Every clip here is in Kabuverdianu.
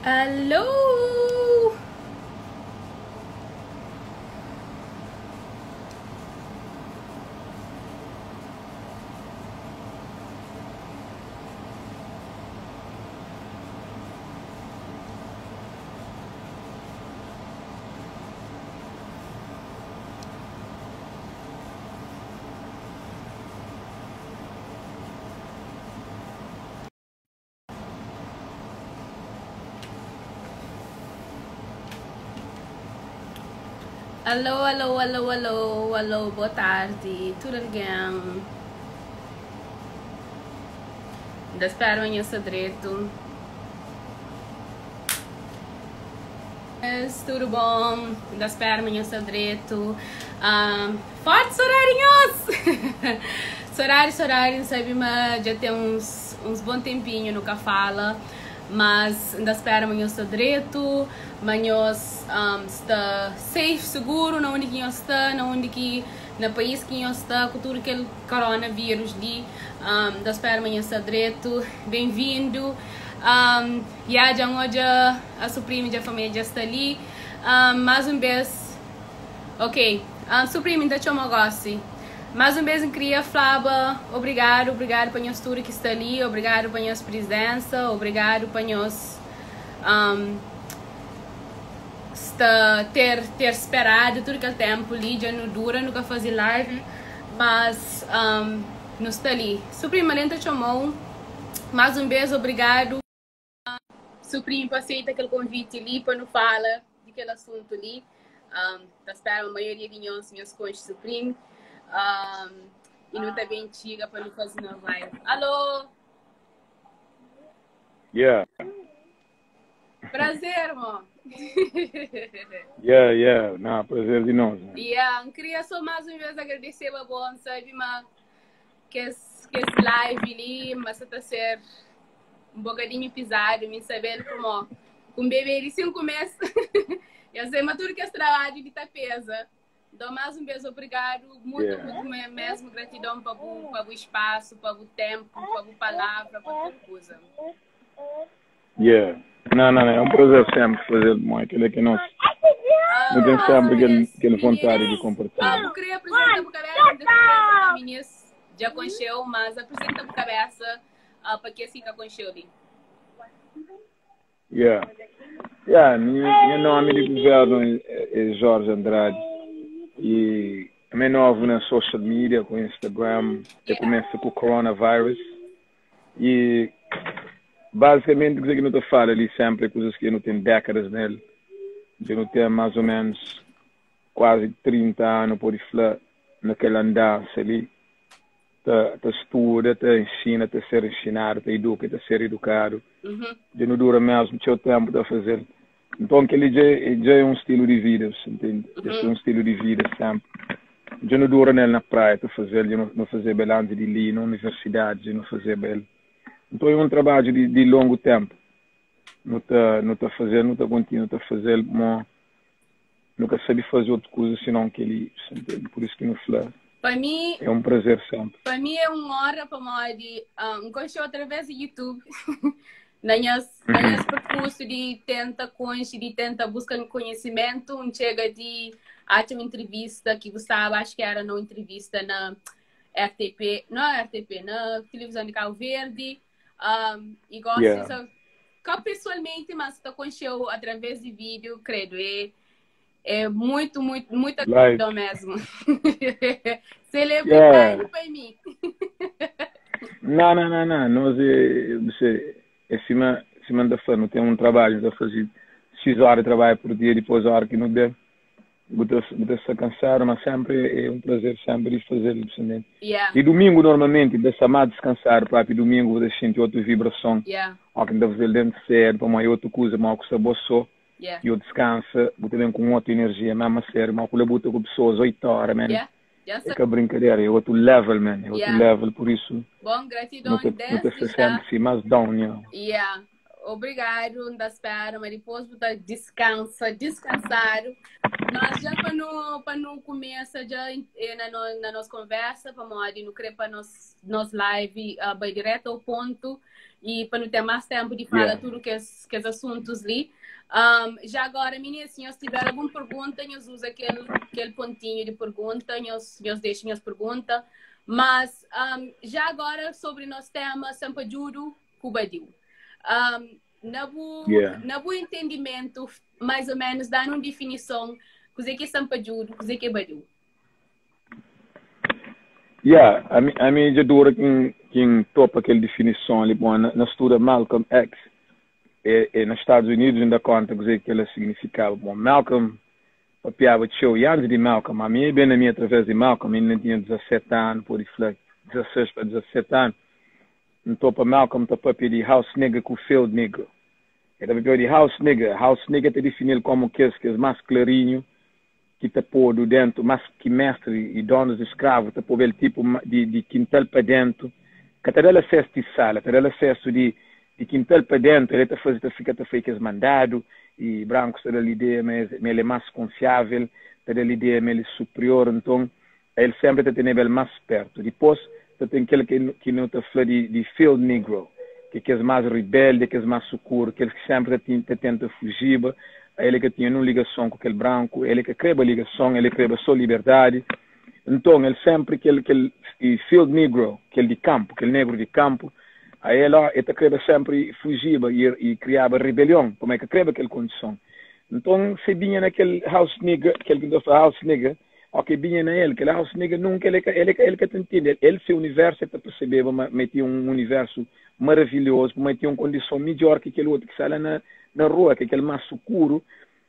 Alô! Alô, alô, alô, alô, alô, boa tarde, tudo alguém. Ainda espero em esse direito. Tudo bom? Ainda espero em esse direito. Um, forte horários! Horário, horário, sabe, mas já tem uns, uns bom tempinho nunca fala, mas ainda espero em esse direito. Mas um, está safe, seguro, na onde que está, na onde que na país que está, com tudo aquele coronavírus ali. Um, ainda espero em esse direito. Bem-vindo. Um, yeah, já hoje a Supreme a família já está ali. Um, mais um vez. Ok. Um, Supreme, ainda chama gosto. Mais uma vez, eu queria falar obrigado, obrigado para nós tudo que está ali, obrigado para nossa presença, obrigado para nós um, está, ter, ter esperado todo aquele tempo ali, já não dura, nunca fazer live, mas um, não está ali. Supreme, a chamou. Mais um beijo, obrigado. Supreme, por aceita aquele convite ali para não falar daquele assunto ali. Um, tá esperando a maioria de nós, meus conches Supreme. Um, e não tá bem antiga para não fazer uma live. Alô? Yeah. Prazer, irmão. Yeah, yeah. Não, prazer de nós. Né? Yeah, queria só mais uma vez agradecer a bom, sabe, mas que esse, que esse live ali, mas está ser um bocadinho pisado, me saber como com um bebê de 5 meses. Eu sei, mas tudo que esse trabalho de pesa. Então, mais um beijo, obrigado. Muito, yeah. muito mesmo gratidão para o, para o espaço, para o tempo, para a palavra, para tudo coisa. Yeah. Não, não, não. É um prazer sempre fazer, mãe. Aquilo é que nós. Não tem sempre aquele, aquele vontade de compartilhar. Ah, eu queria apresentar a cabeça, meninas já conheceu, mas apresenta a cabeça uh, para que assim que conheceu ali. Yeah. Yeah, meu nome de governo é Jorge Andrade e é novo na social media, com Instagram, eu começo com o coronavirus e basicamente o que eu não te falo ali sempre é coisas que eu não tenho décadas nele, eu não tenho mais ou menos quase 30 anos por falar naquela andança ali, te, te estuda, te ensina, te ser ensinado, te educa, te ser educado. Já não dura mesmo seu tempo de fazer. Então aquele já, já é um estilo de vida, você entende? Esse é um estilo de vida sempre. Já não dura nele na praia, te fazer, já não, não fazer bem antes de ir na universidade, já não fazer bem. Então é um trabalho de, de longo tempo. Não tá, não tá fazendo, não tá continuo a fazer, mas nunca sabe fazer outra coisa senão aquele, você entende? Por isso que não fala. Para mim, é um prazer sempre. Para mim é uma honra para mim um, conhecer através do YouTube. na minhas, na minhas percurso de tenta conche, de tenta buscar conhecimento, um chega de acho uma entrevista que gostava, acho que era numa entrevista na RTP, não RTP, na televisão de Cabo Verde, um, e gosto yeah. Só, pessoalmente, mas estou conheceu através de vídeo, credo, é, é muito, muito, muita gratidão mesmo. Celebridade yeah. para mim. Não, não, não, não. Nós, é, você, é cima, cima da fã, não tem um trabalho de fazer X horas de trabalho por dia, depois a hora que não dê, você se cansar, mas sempre é um prazer sempre de fazer isso, né? E domingo, normalmente, deixa mais descansar, próprio domingo, você sente outra vibração. Ou que deve fazer dentro cedo, para uma outra coisa, mas que você só. E eu descansa, você vem com outra energia, mesmo a sério, mas com com pessoas 8 horas, man. É que a brincadeira, é outro level, man. É outro level, por isso. Bom, gratidão não te, não te sempre assim, mais down, yeah. Yeah. Obrigado, nta spera ma dipôs bu ta diskansa, diskansadu. Mas já pa nu, pa nu kumesa já eh, na, no, na nos konversa, pamodi nu kre pa nos, nos live uh, bai direto ao ponto e pa nu ter mais tempo de fala Yeah. tudo kes, kes assuntos li. Um, já agora, meninas, se nhos tiver algum pergunta, nhos usa aquele, aquele pontinho de pergunta, nhos, nhos deixem nhos pergunta. Mas um, já agora sobre nosso tema, Sampadjudo, ku badiu. Um, na bu, Yeah. na bu entendimento, mais ou menos, dá-nos uma definição, kuzê que é sampadjudo, kuzê que é badiu. Yeah, a mi, a mi dja dura ki ki topa aquel definição ali, bom, na, na estuda Malcolm X, e, e nos Estados Unidos ainda conta kuzê que ela significava. Bom, Malcolm papiaba txeu, e antes de Malcolm, a mi bem na minha através de Malcolm, ainda tinha 17 anos, pode falar 16 para 17 anos, N topa Malcolm ta papia di house nigga ku field nigga. E ta papia di house nigga. House nigga ta difini-l komu kes kes más klarinhu ki ta podu dentu, más ki mestri i donus di skravu ta poba el tipu di di kintal pa dentu. Ka ta da-l asesu ti sala, ta da-l asesu di di kintal pa dentu. El ta faze ta fika ta fai kes mandadu i brankus ta da-l ideia ma es ma el é más konfiavel, ta da-l ideia ma el é suprior. Nton, El senpri ta teneba el más pertu. Dipôs, ta ten kel ki nu ta fla di field negro, ki é kes más ribéldi, kes más sukuru, kes ki senpri ta tenta fujiba. El ka tinha nun ligason ku kel branku, el ka kreba ligason, el kreba sô liberdadi. Nton, el senpri kel field negro, kel di kanpu, kel negru di kanpu, ael, ó, el ta kreba senpri fujiba i kriaba ribelion, pamodi el ka kreba kel kondison. Nton, se binha na kel house nigga, kel ki nu ta fla house nigga, Ok binha na el, kel house nigga nunka el ka, el ka, el ka ta ntende. El se universu el ta persebeba ma, ma el tinha un universu maravilhozu, ma el tinha un kondison midjor ki kel otu ki sta la na, na rua, ki kel más sukuru.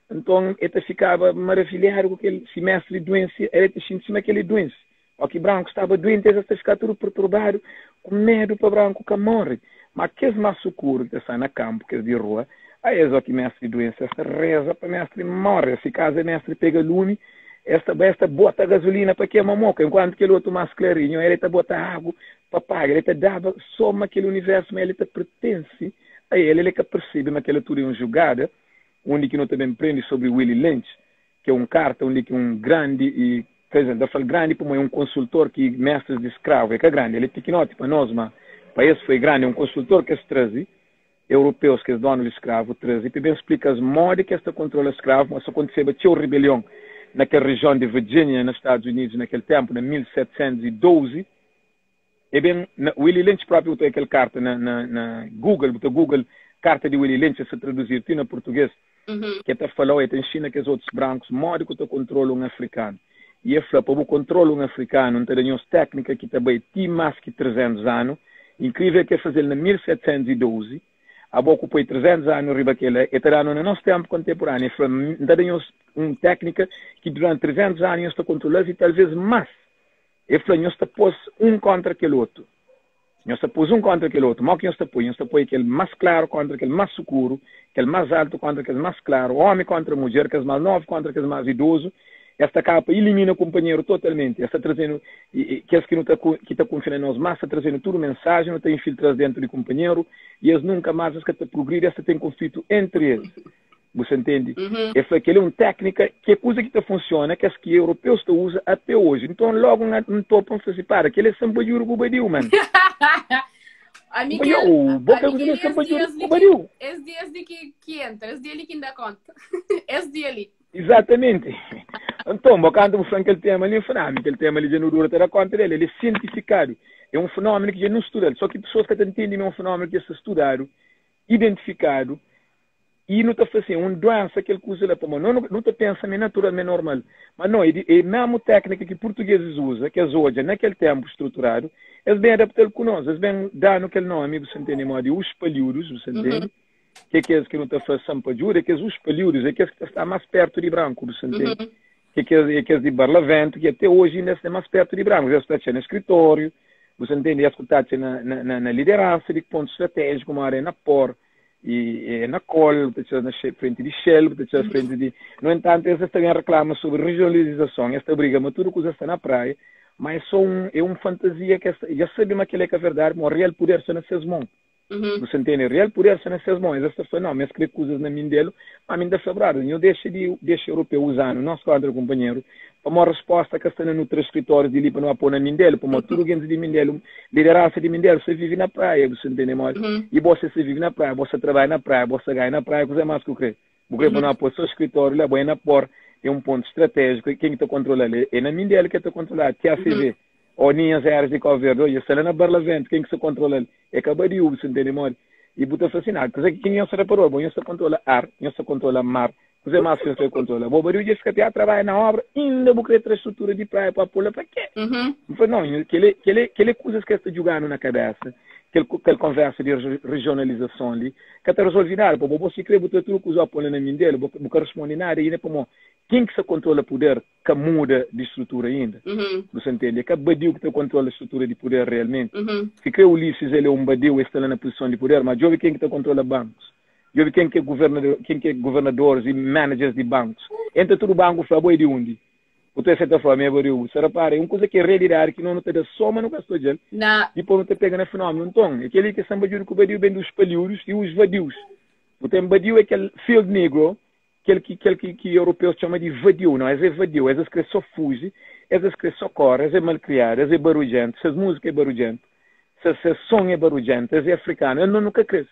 Nton el ta fikaba maravilhadu ku kel si mestri duense, el ta xinti sima kel é duense. Ó ki branku staba duenti, es ta fika tudu perturbadu, ku medu pa branku ka móre. Má kes más sukuru ki ta sta na kanpu, kes di rua, aes ó ki mestri duense, es ta reza pa mestri móre. Si kaza mestri pega lumi, es ta bai, es ta bota gazulina pa kema moka, enkuantu kel otu más klarinhu, el ta bota agu pa paga. El ta daba sô ma kel universu ma el ta pertense a el. El ka persebe ma kel-la tudu é un jugada, undi ki nu ta ben prende sobri Willie Lynch, ki é un karta undi ki un grandi i Ka dizer, N ta fla-l grandi pamodi é un konsultor ki mestris di skravu é ka grandi, el é pikinoti pa nos, ma pa es foi grandi. É un konsultor ki es traze, europeus, kes donu di skravu traze pa ben splika-s modi ki es ta kontrola skravu. Ma sa kontiseba txeu ribelion na kel rijion di Virginia, na Stadus Unidus, na kel ténpu, na 1712. E ben, na, Willie Lynch propi bu ta oia kel karta na, na, na Google, bu ta Google karta di Willie Lynch, el sta traduzidu ti na purtugês, ki el ta fala-u, el ta inxina kes otus brankus modi ku ta kontrola un afrikanu. I el fla, pa bu kontrola un afrikanu, N ta da nhos téknika ki ta bai ti más ki 300 anu. Inkrivel ki el faze-l na 1712, abo ku poi 300 anu riba kel-la, el ta da-nu na nos ténpu kontenpuraniu. El fla, N ta da nhos un téknika ki duranti 300 anu nhos ta kontrola-s i talvês más. El fla, Nhos ta pô-s un kóntra kel otu. Nhos ta pô-s un kóntra kel otu. Mó ki nhos ta poi? Nhos ta poi kel más klaru kóntra kel más sukuru, kel más altu kóntra kes más klaru, ómi kóntra mudjer, kes más novu kóntra kes más idozu. Es ta kaba pa ilimina kunpanheru totalmenti. Es ta traze-nu, kes ki nu ta, ki ta kunfia na nos más, ta traze-nu tudu mensajen, nu ta infiltra-s déntu di kunpanheru i es nunka más es ka ta prugridi, es ta ten konflitu entri es. Bu sa ntende? E fla kel é un téknika ki é kuza ki ta funsiona, kes ki europeus ta uza até oji. Nton logu N N topa N fla si, para, kel é sanpadjuru ku badiu, man. Ami N fla, kel, yo, bo ami ka kel é es sanpadjuru dias ku li ki, badiu. es dias li ki, ki entra, es dia li ki N da konta. Es dia li. Exatamente. Nton, bo kantu bu fla-m kel tema li, N fla, ami kel tema li dja nu dura ta da konta del, el é sientifikadu. É un fenómenu ki dja nu studa-l. Só ki pesoas ka ta ntende ma é un fenómenu ki dja sta studadu, identifikadu, I nu ta fla sin, un duensa kel kuza la, pamodi no nu ta pensa ma é natural, ma é normal. Ma no, é di é mesmu téknika ki purtugezis uza, ki es odja na kel ténpu struturadu, es ben adapta-l ku nos, es ben da-nu kel nomi, bu sa ntende, modi os palhudus, bu sa ntende, ki é kes ki nu ta fla sanpadjudu, é kes os palhudus, é kes ki ta sta más pertu di branku, bu sa ntende, ki é kes é kes di Barlaventu, ki até oji inda es sta más pertu di branku, es ta atxa na skritóriu, bu sa ntende, es ku ta atxa na na na lideransa di pontu stratéjiku, modi é na por. E, e na Col, bu ta txeu na frenti di Shell, bu ta txeu frenti di. No entantu, es ta ben reklama sobri regionalizason, es ta briga ma tudu kuza sta na praia, ma é só un, é un fantazia ki es ja sabe ma kel é ka verdadi, ma o real puder sta na ses mon. Bu sa ntende? Real puder sta na ses mon. Es sta fla, Nau, ma es kre kuzas na Mindelo. Ma mi N ta fla, Brothers, nho dexa di dexa europeu uza-nu, nos kontra kunpanheru, pamodi resposta ka sta na nu tra skritórius di li pa nu ba po na Mindelo, pamodi tudu gentis di Mindelo, lideransa di Mindelo sta vive na praia. Bu sa ntende modi? I bo se sta vive na praia, bo sta trabadja na praia, bo sta ganha na praia, kuzê más ku kre? Bu kre pa nu ba po so skritóriu la? Bo é na por, é un pontu stratéjiku, ken ki ta kontrola-l? É na Mindelo ki el ta kontroladu, TACV. Ó ninhas éras di Kau Verdi, odja, sta la na Barlavento, ken ki sta kontrola-l? É ka badiu, bu sta ntende modi? I bu ta fla si, Nada, kuzê ki nhos sta raparou? Bo, nhos sta kontrola ar, nhos sta kontrola mar, kuzê más ki nhos krê kontrola? Bo, badiu dja fika piadu trabadja na obra, inda bu krê tra strutura di praia pa pô-la pa kê? N fla, Nau, nho, kel-li, kel-li, kel-li é kuzas ki es ta djuga-nu na kabésa, kel, kel konversa di regionalizason li, ka ta rezolve nada. Pa bo, bo si krê bu tra tudu kuza pô-la na Mindelo, bo, bu ka responde nada inda, pamodi ken ki sta kontrola puder? ka muda di strutura inda. Bu sa ntende? É ka badiu ki ta kontrola strutura di puder realmenti. Si kre Ulisses el é un badiu, el sta la na puzison di puder, ma djobe ken ki ta kontrola bankus. Djobe ken ki é governador, ken ki é governadoris i managers di bankus. Entra tudu banku fla, abo é di undi? Bu ta seta fla, ami é badiu. Bu sa rapara, é un kuza ki é realidadi ki no nu ta da so ma nu ka sta odjal. Dipos nu ta pega na fenomenu. Nton, é keli ki é sanbadjudu ku badiu ben di os paliudus i os vadius. Bu ten badiu é kel field negro Kel ki kel ki ki europeus txoma di vadiu, não, es é vadiu, es es kre só fuji, es es kre só kore, es é malkriadu, es é barudjentu, ses múzika é barudjentu, ses ses son é barudjentu, es é afrikanu, el no nu ka kre-s.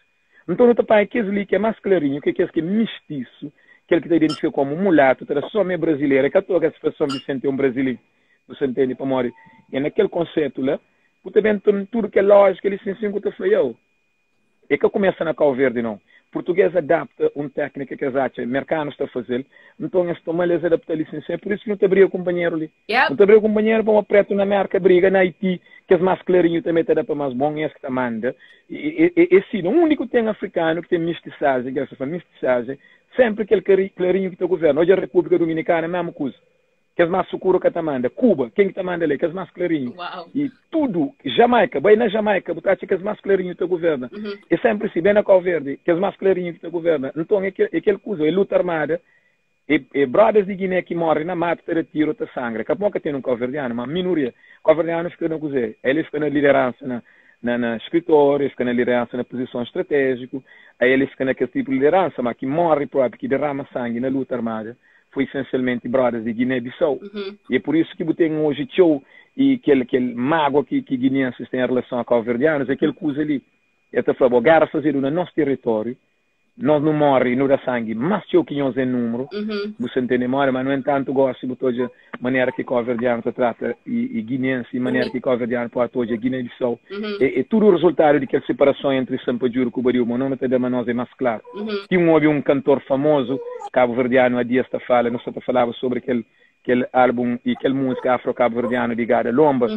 Nton nu ta panha kes li ki é más klarinhu, ki é kes ki é mistisu, kel ki ta identifika komu mulatu, ta da só ma é brazileru, é ka toa ki es fla São Vicente é un brazilinhu, bu sa ntende? Pamodi é na kel konsetu la, bu ta ben tudu kel lójika li sin sin ku ta fla, yo. E ka kumesa na Kau Verdi nau. Purtuges adapta un teknika ki es atxa merkanus ta fazel, nton es tomal es adaptal li sin sin. É pur isu ki nu ta briga kunpanheru li. Nu ta briga kunpanheru pamodi pretu na Merka briga na Haiti, kes mas klarinhu tanbe ta da pa mas bon, es ki ta manda. E si, na undi ku ten afrikanu ki ten mistisajen, ki es ta fla mistisajen, senpri kel klarinhu ki ta guverna. Odja Republika Dominikana, mesmu kuza. Kes más sukuru ka ta manda. Kuba, ken ki ta manda la é kes más klarinhu. I tudu, Jamaika, bai na Jamaika bu ta atxa kes más klarinhu ta guverna. É senpri si, ben na Kau Verdi, kes más klarinhu ki ta guverna. Nton é kel, é kel kuza, é luta armada, é, é brothers di Giné ki morre na matu ta da tiru, ta sangra. Ka pamodi ka ten un kauverdianu, ma minoria. Kauverdianu fika na kuzê? El fika na lideransa na, na, na skritóriu, el fika na lideransa na puzison stratéjiku, el fika na kes tipu di lideransa, ma ki morre propi, ki derrama sangi na luta armada, foi esensialmenti brothers di Guiné-Bissau. E é pur isu ki bu ten oji txeu e kel kel mágua ki ki guineenses ten en relason a kauverdianus é kel kuza li. El ta fla bo, géra fazedu na nos teritóriu, nos nu móre i nu da sangi más txeu ki nhos en númeru, bu sta ntende modi? Ma nu entantu gósi bu ta odja manera ki kauverdianu ta trata i guineense i manera ki kauverdianu pode ta odja Guiné-Bissau. É é tudu rezultadu di kel separason entri Sanpadjudu ku Badiu. Ma no nu ta da ma nos é más klaru. Ti un obi un kantor famozu kabuverdianu há dias ta fala, nu sta ta falaba sobri kel kel album i kel múzika afro-kabuverdianu di Gada Lomba,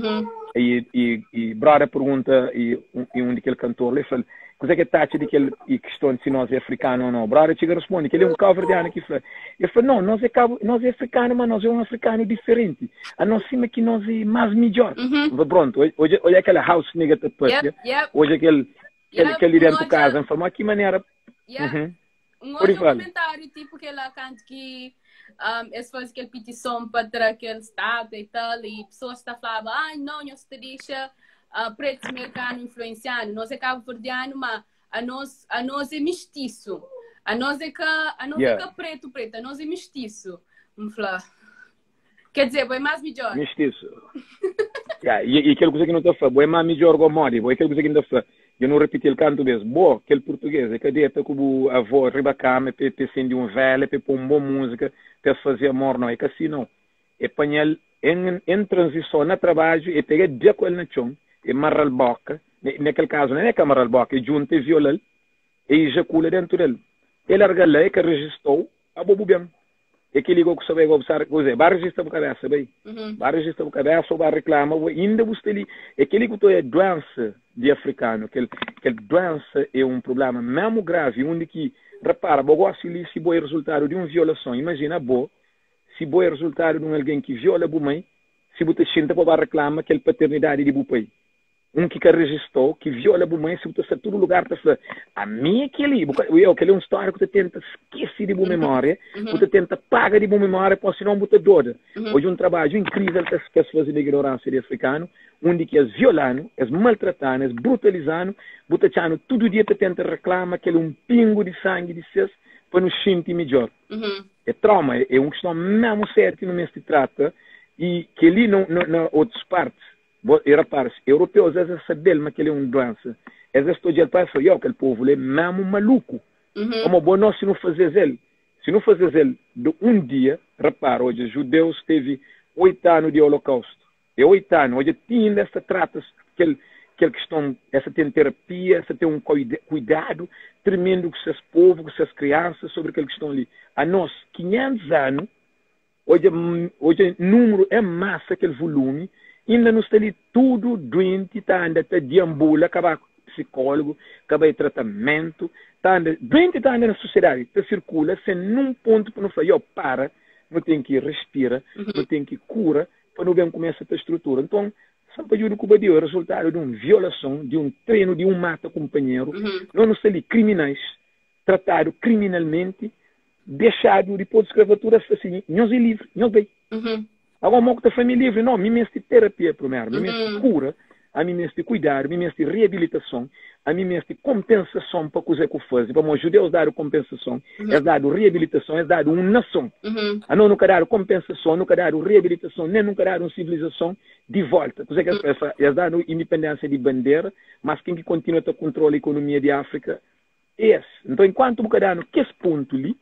i i i broda pergunta i i un di kel kantor la, i fla-l kuzê ki el ta atxa di kel i kiston di si nos é afrikanu o nau. Broda txiga responde, kel-li é un kauverdianu ki fla. El fla, nau, nos é kabu nos é afrikanu, ma nos é un afrikanu diferenti, anos sima ki nos é más midjór. N fla, prontu, odja odja kel house nigga ta papia, odja kel Kel, kel li dentu kaza, N fla, ma ki manera? Yeah. Uhum. Un outro comentário, tipo, que lá canto que um, eles fazem aquele petição para tra aquele estátua e tal, e pessoas tá falando, ai, não, nós te deixa uh, preto americano influenciando, nós é cabo-verdiano, mas a nós, a nós é mestiço. A nós é que, a nós yeah. é que preto, preto, a nós é mestiço. Me fala. Quer dizer, bo é mais melhor. Mestiço. yeah, e, e aquele coisa que não está falando, bo é mais melhor go modi, bo é aquele coisa que não está falando. Eu não repeti ele canto vez. Bo, aquele português, é cadeta com o avô riba cama, pe pe acende um vela, pe pôr uma boa música, pe fazer amor, não é que assim não. É panhal em, em transição na trabalho, é pegar dia com ele na chão, é marrar boca, naquele caso não é que amarrar boca, é junta e viola, é ejacula dentro dele. Ele larga lá, é que registrou, a bobo bem. É kel-li go ku sta bai go bu sta kuzê? Ba rejista bu kabésa bai. Ba rejista bu kabésa ou ba reklama bu inda bu sta li. É kel-li ku ta oia duénsa di afrikanu. Kel kel duénsa é un prubléma mésmu gravi undi ki repara bo gósi li si bo é rezultadu di un violason. Imajina abo si bo é rezultadu di un algen ki viola bu mai si bu ta xinta pa ba reklama kel paternidadi di bu pai. Un ki ka rejistou, ki viola bu mãe, si bu ta sta tudu lugar ta fla, Ami é kel-li. Bu ka, eu, kel-li é un stória ku ta tenta skese di bu memória, ku ta tenta paga di bu memória, pó sinon bu ta doda. Odja un trabadju inkrível ki es faze na ignoránsia di afrikanu, undi ki es viola-nu, es maltrata-nu, es brutaliza-nu, bu ta atxa-nu tudu dia ta tenta reklama kel un pingu di sangi di ses pa nu xinti midjór. É trauma, é un kiston mésmu sériu ki nu meste trata i kel-li na otus pártis. Bo, e rapáris, europeus es es sabel ma kel é un duensa. Es es ta odjal pa es fla, Yo, kel povu la é memu maluku. Pamo bo nos si nu fazes el, si nu fazes el de un dia, rapara, odja, judeus tevi oit anu di holokaustu. É oit anu, odja, ti inda es ta trata kel kel kiston, es ta ten terapia, es ta ten un kuidadu tremendu ku ses povu, ku ses kriansa sobri kel kiston li. Anos, 500 anu, Odja, odja numru en masa kel vulumi, inda nu sta li tudu duenti ta anda ta diambula, ka ba psikólogu, ka bai tratamentu, ta anda duenti ta anda na susiedadi, ta sirkula sen nun pontu pa nu fla, yo, para, nu ten ki respira, nu ten ki kura pa nu ben kumesa ta strutura. Nton, Sampadjudu ku Badiu é rezultadu di un violason, di un trenu di un mata kunpanheru. Nos nu sta li kriminais, tratadu kriminalmenti, dexadu dipôs di skravatura, es fla si, Nhos é livri, nhos bai. Agora, mo ku ta fla mi livri? No, mi meste terapia primeru, mi meste kura, ami meste kuidadu, mi meste reabilitason, ami meste kompensason pa kuzê ku faze. Pamodi judeus dadu kompensason, es dadu reabilitason, es dadu un nason. Anos nu ka dadu kompensason, nu ka dadu reabilitason, nen nu ka dadu un sivilizason di volta. Kuzê ki es fla? Es dadu indipendénsia di bandera, mas ken ki kontinua ta kontrola ikonomia di Áfrika Es. Nton, enkuantu bu ka da-nu kes pontu li,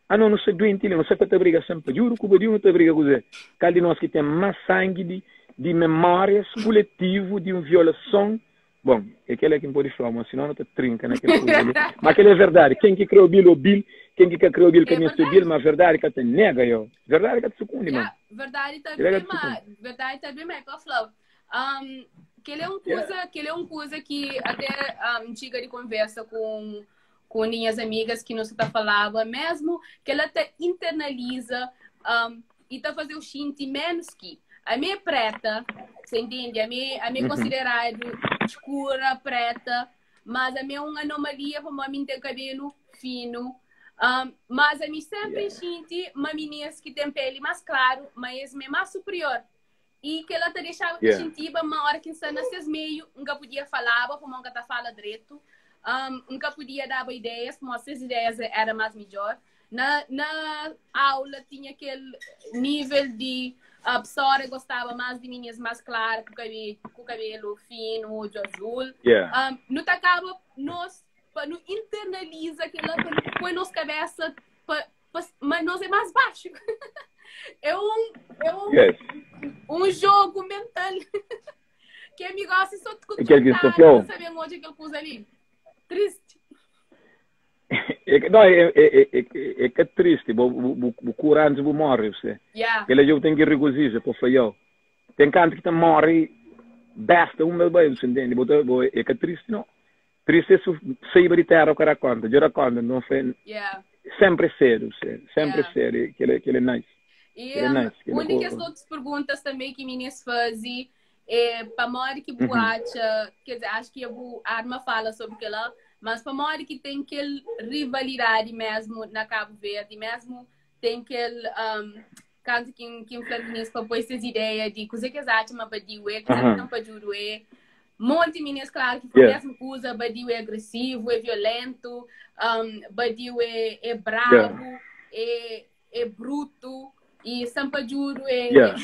anos nu sta duenti li, nu sta ka ta briga sen padjuru ku badiu, nu ta briga kuzê? Kal di nos ki ten más sangi di di memórias kuletivu di un violason? Bon, é kel-la ki N pode fla-u, ma sinon nu ta trinka na kel kuza li. Ma kel-la é verdadi. Ken ki krê obi-l, obi-l. Ken ki ka krê obi-l, ka É meste obi-l. verdadi. Ma verdadi ka ta nega, yo. Verdadi ka ta sukundi, man. Ya, verdadi ta Kel-la duê, ka ta ma sukundi. verdadi ta duê, ma é ka fla-u. Um, kel é um Yeah. kuza, kel é um kuza ki até um, txiga di konversa ku ku minhas amigas ki nos ta falaba mesmo que ela ta internaliza um, e ta fazer o xinti menos ki a mi é preta, você entende? A mi, a mi é Uhum. considerado escura, preta, mas a mi é uma anomalia como a mim tem cabelo fino. Um, mas a mim sempre Yeah. xinti uma meninas que tem pele mais claro, mas é mais superior. I kel-la ta dexaba ta Yeah. xintiba ma óra ki N sta na ses meiu, N ka podia falaba pamodi N ka ta fala dretu. Um, N ka podia daba ideias pamodi ses ideias éra más midjór. Na, na aula tinha kel nível di uh, pessoa gostaba más di meninas más klara, ku kabelu, ku kabelu finu, odju azul. Yeah. Um, nu ta kaba nos pa nu internaliza kel-la, pa nu poi nos kabesa pa pa, ma nos é más baxu. É um, é um, Yes. um jogo mental. Que mi gosta só de É kel ki sta contar, flau. não saber onde é que ele usa ali. Triste. É, não, é, é, é, é, é que é triste, bu, bu, bu, bu cura antes bu morre, você. Yeah. Aquele jogo tem que regozija, pô, foi eu. Tem canto que tá morre besta um bel bem, você entende? Bo, bo, é que é triste, não. Triste é se saiba di terra o ka da conta, djo da conta, nton foi Yeah. sempre é cedo, sempre é Yeah. cedo, e kel kel é nice, E kel é um, nice, kel é um di kes ko. outras perguntas também que meninas fazem é pamodi que bu Uhum. acha, quer dizer, acho que bu arma fala sobre aquela, mas pamodi que tem aquele rivalidade mesmo na Cabo Verde, mesmo tem aquele um, canto que que fla meninas para pôr essas ideias de coisa que eles acham, mas badiu é, coisa que Aham. não pajuru é. Monte meninas, claro, que foi Yeah. mesmo coisa, badiu é agressivo, é violento, um, badiu é, é Yeah. brabo, é, é bruto, e Sampadjuro é, Yeah.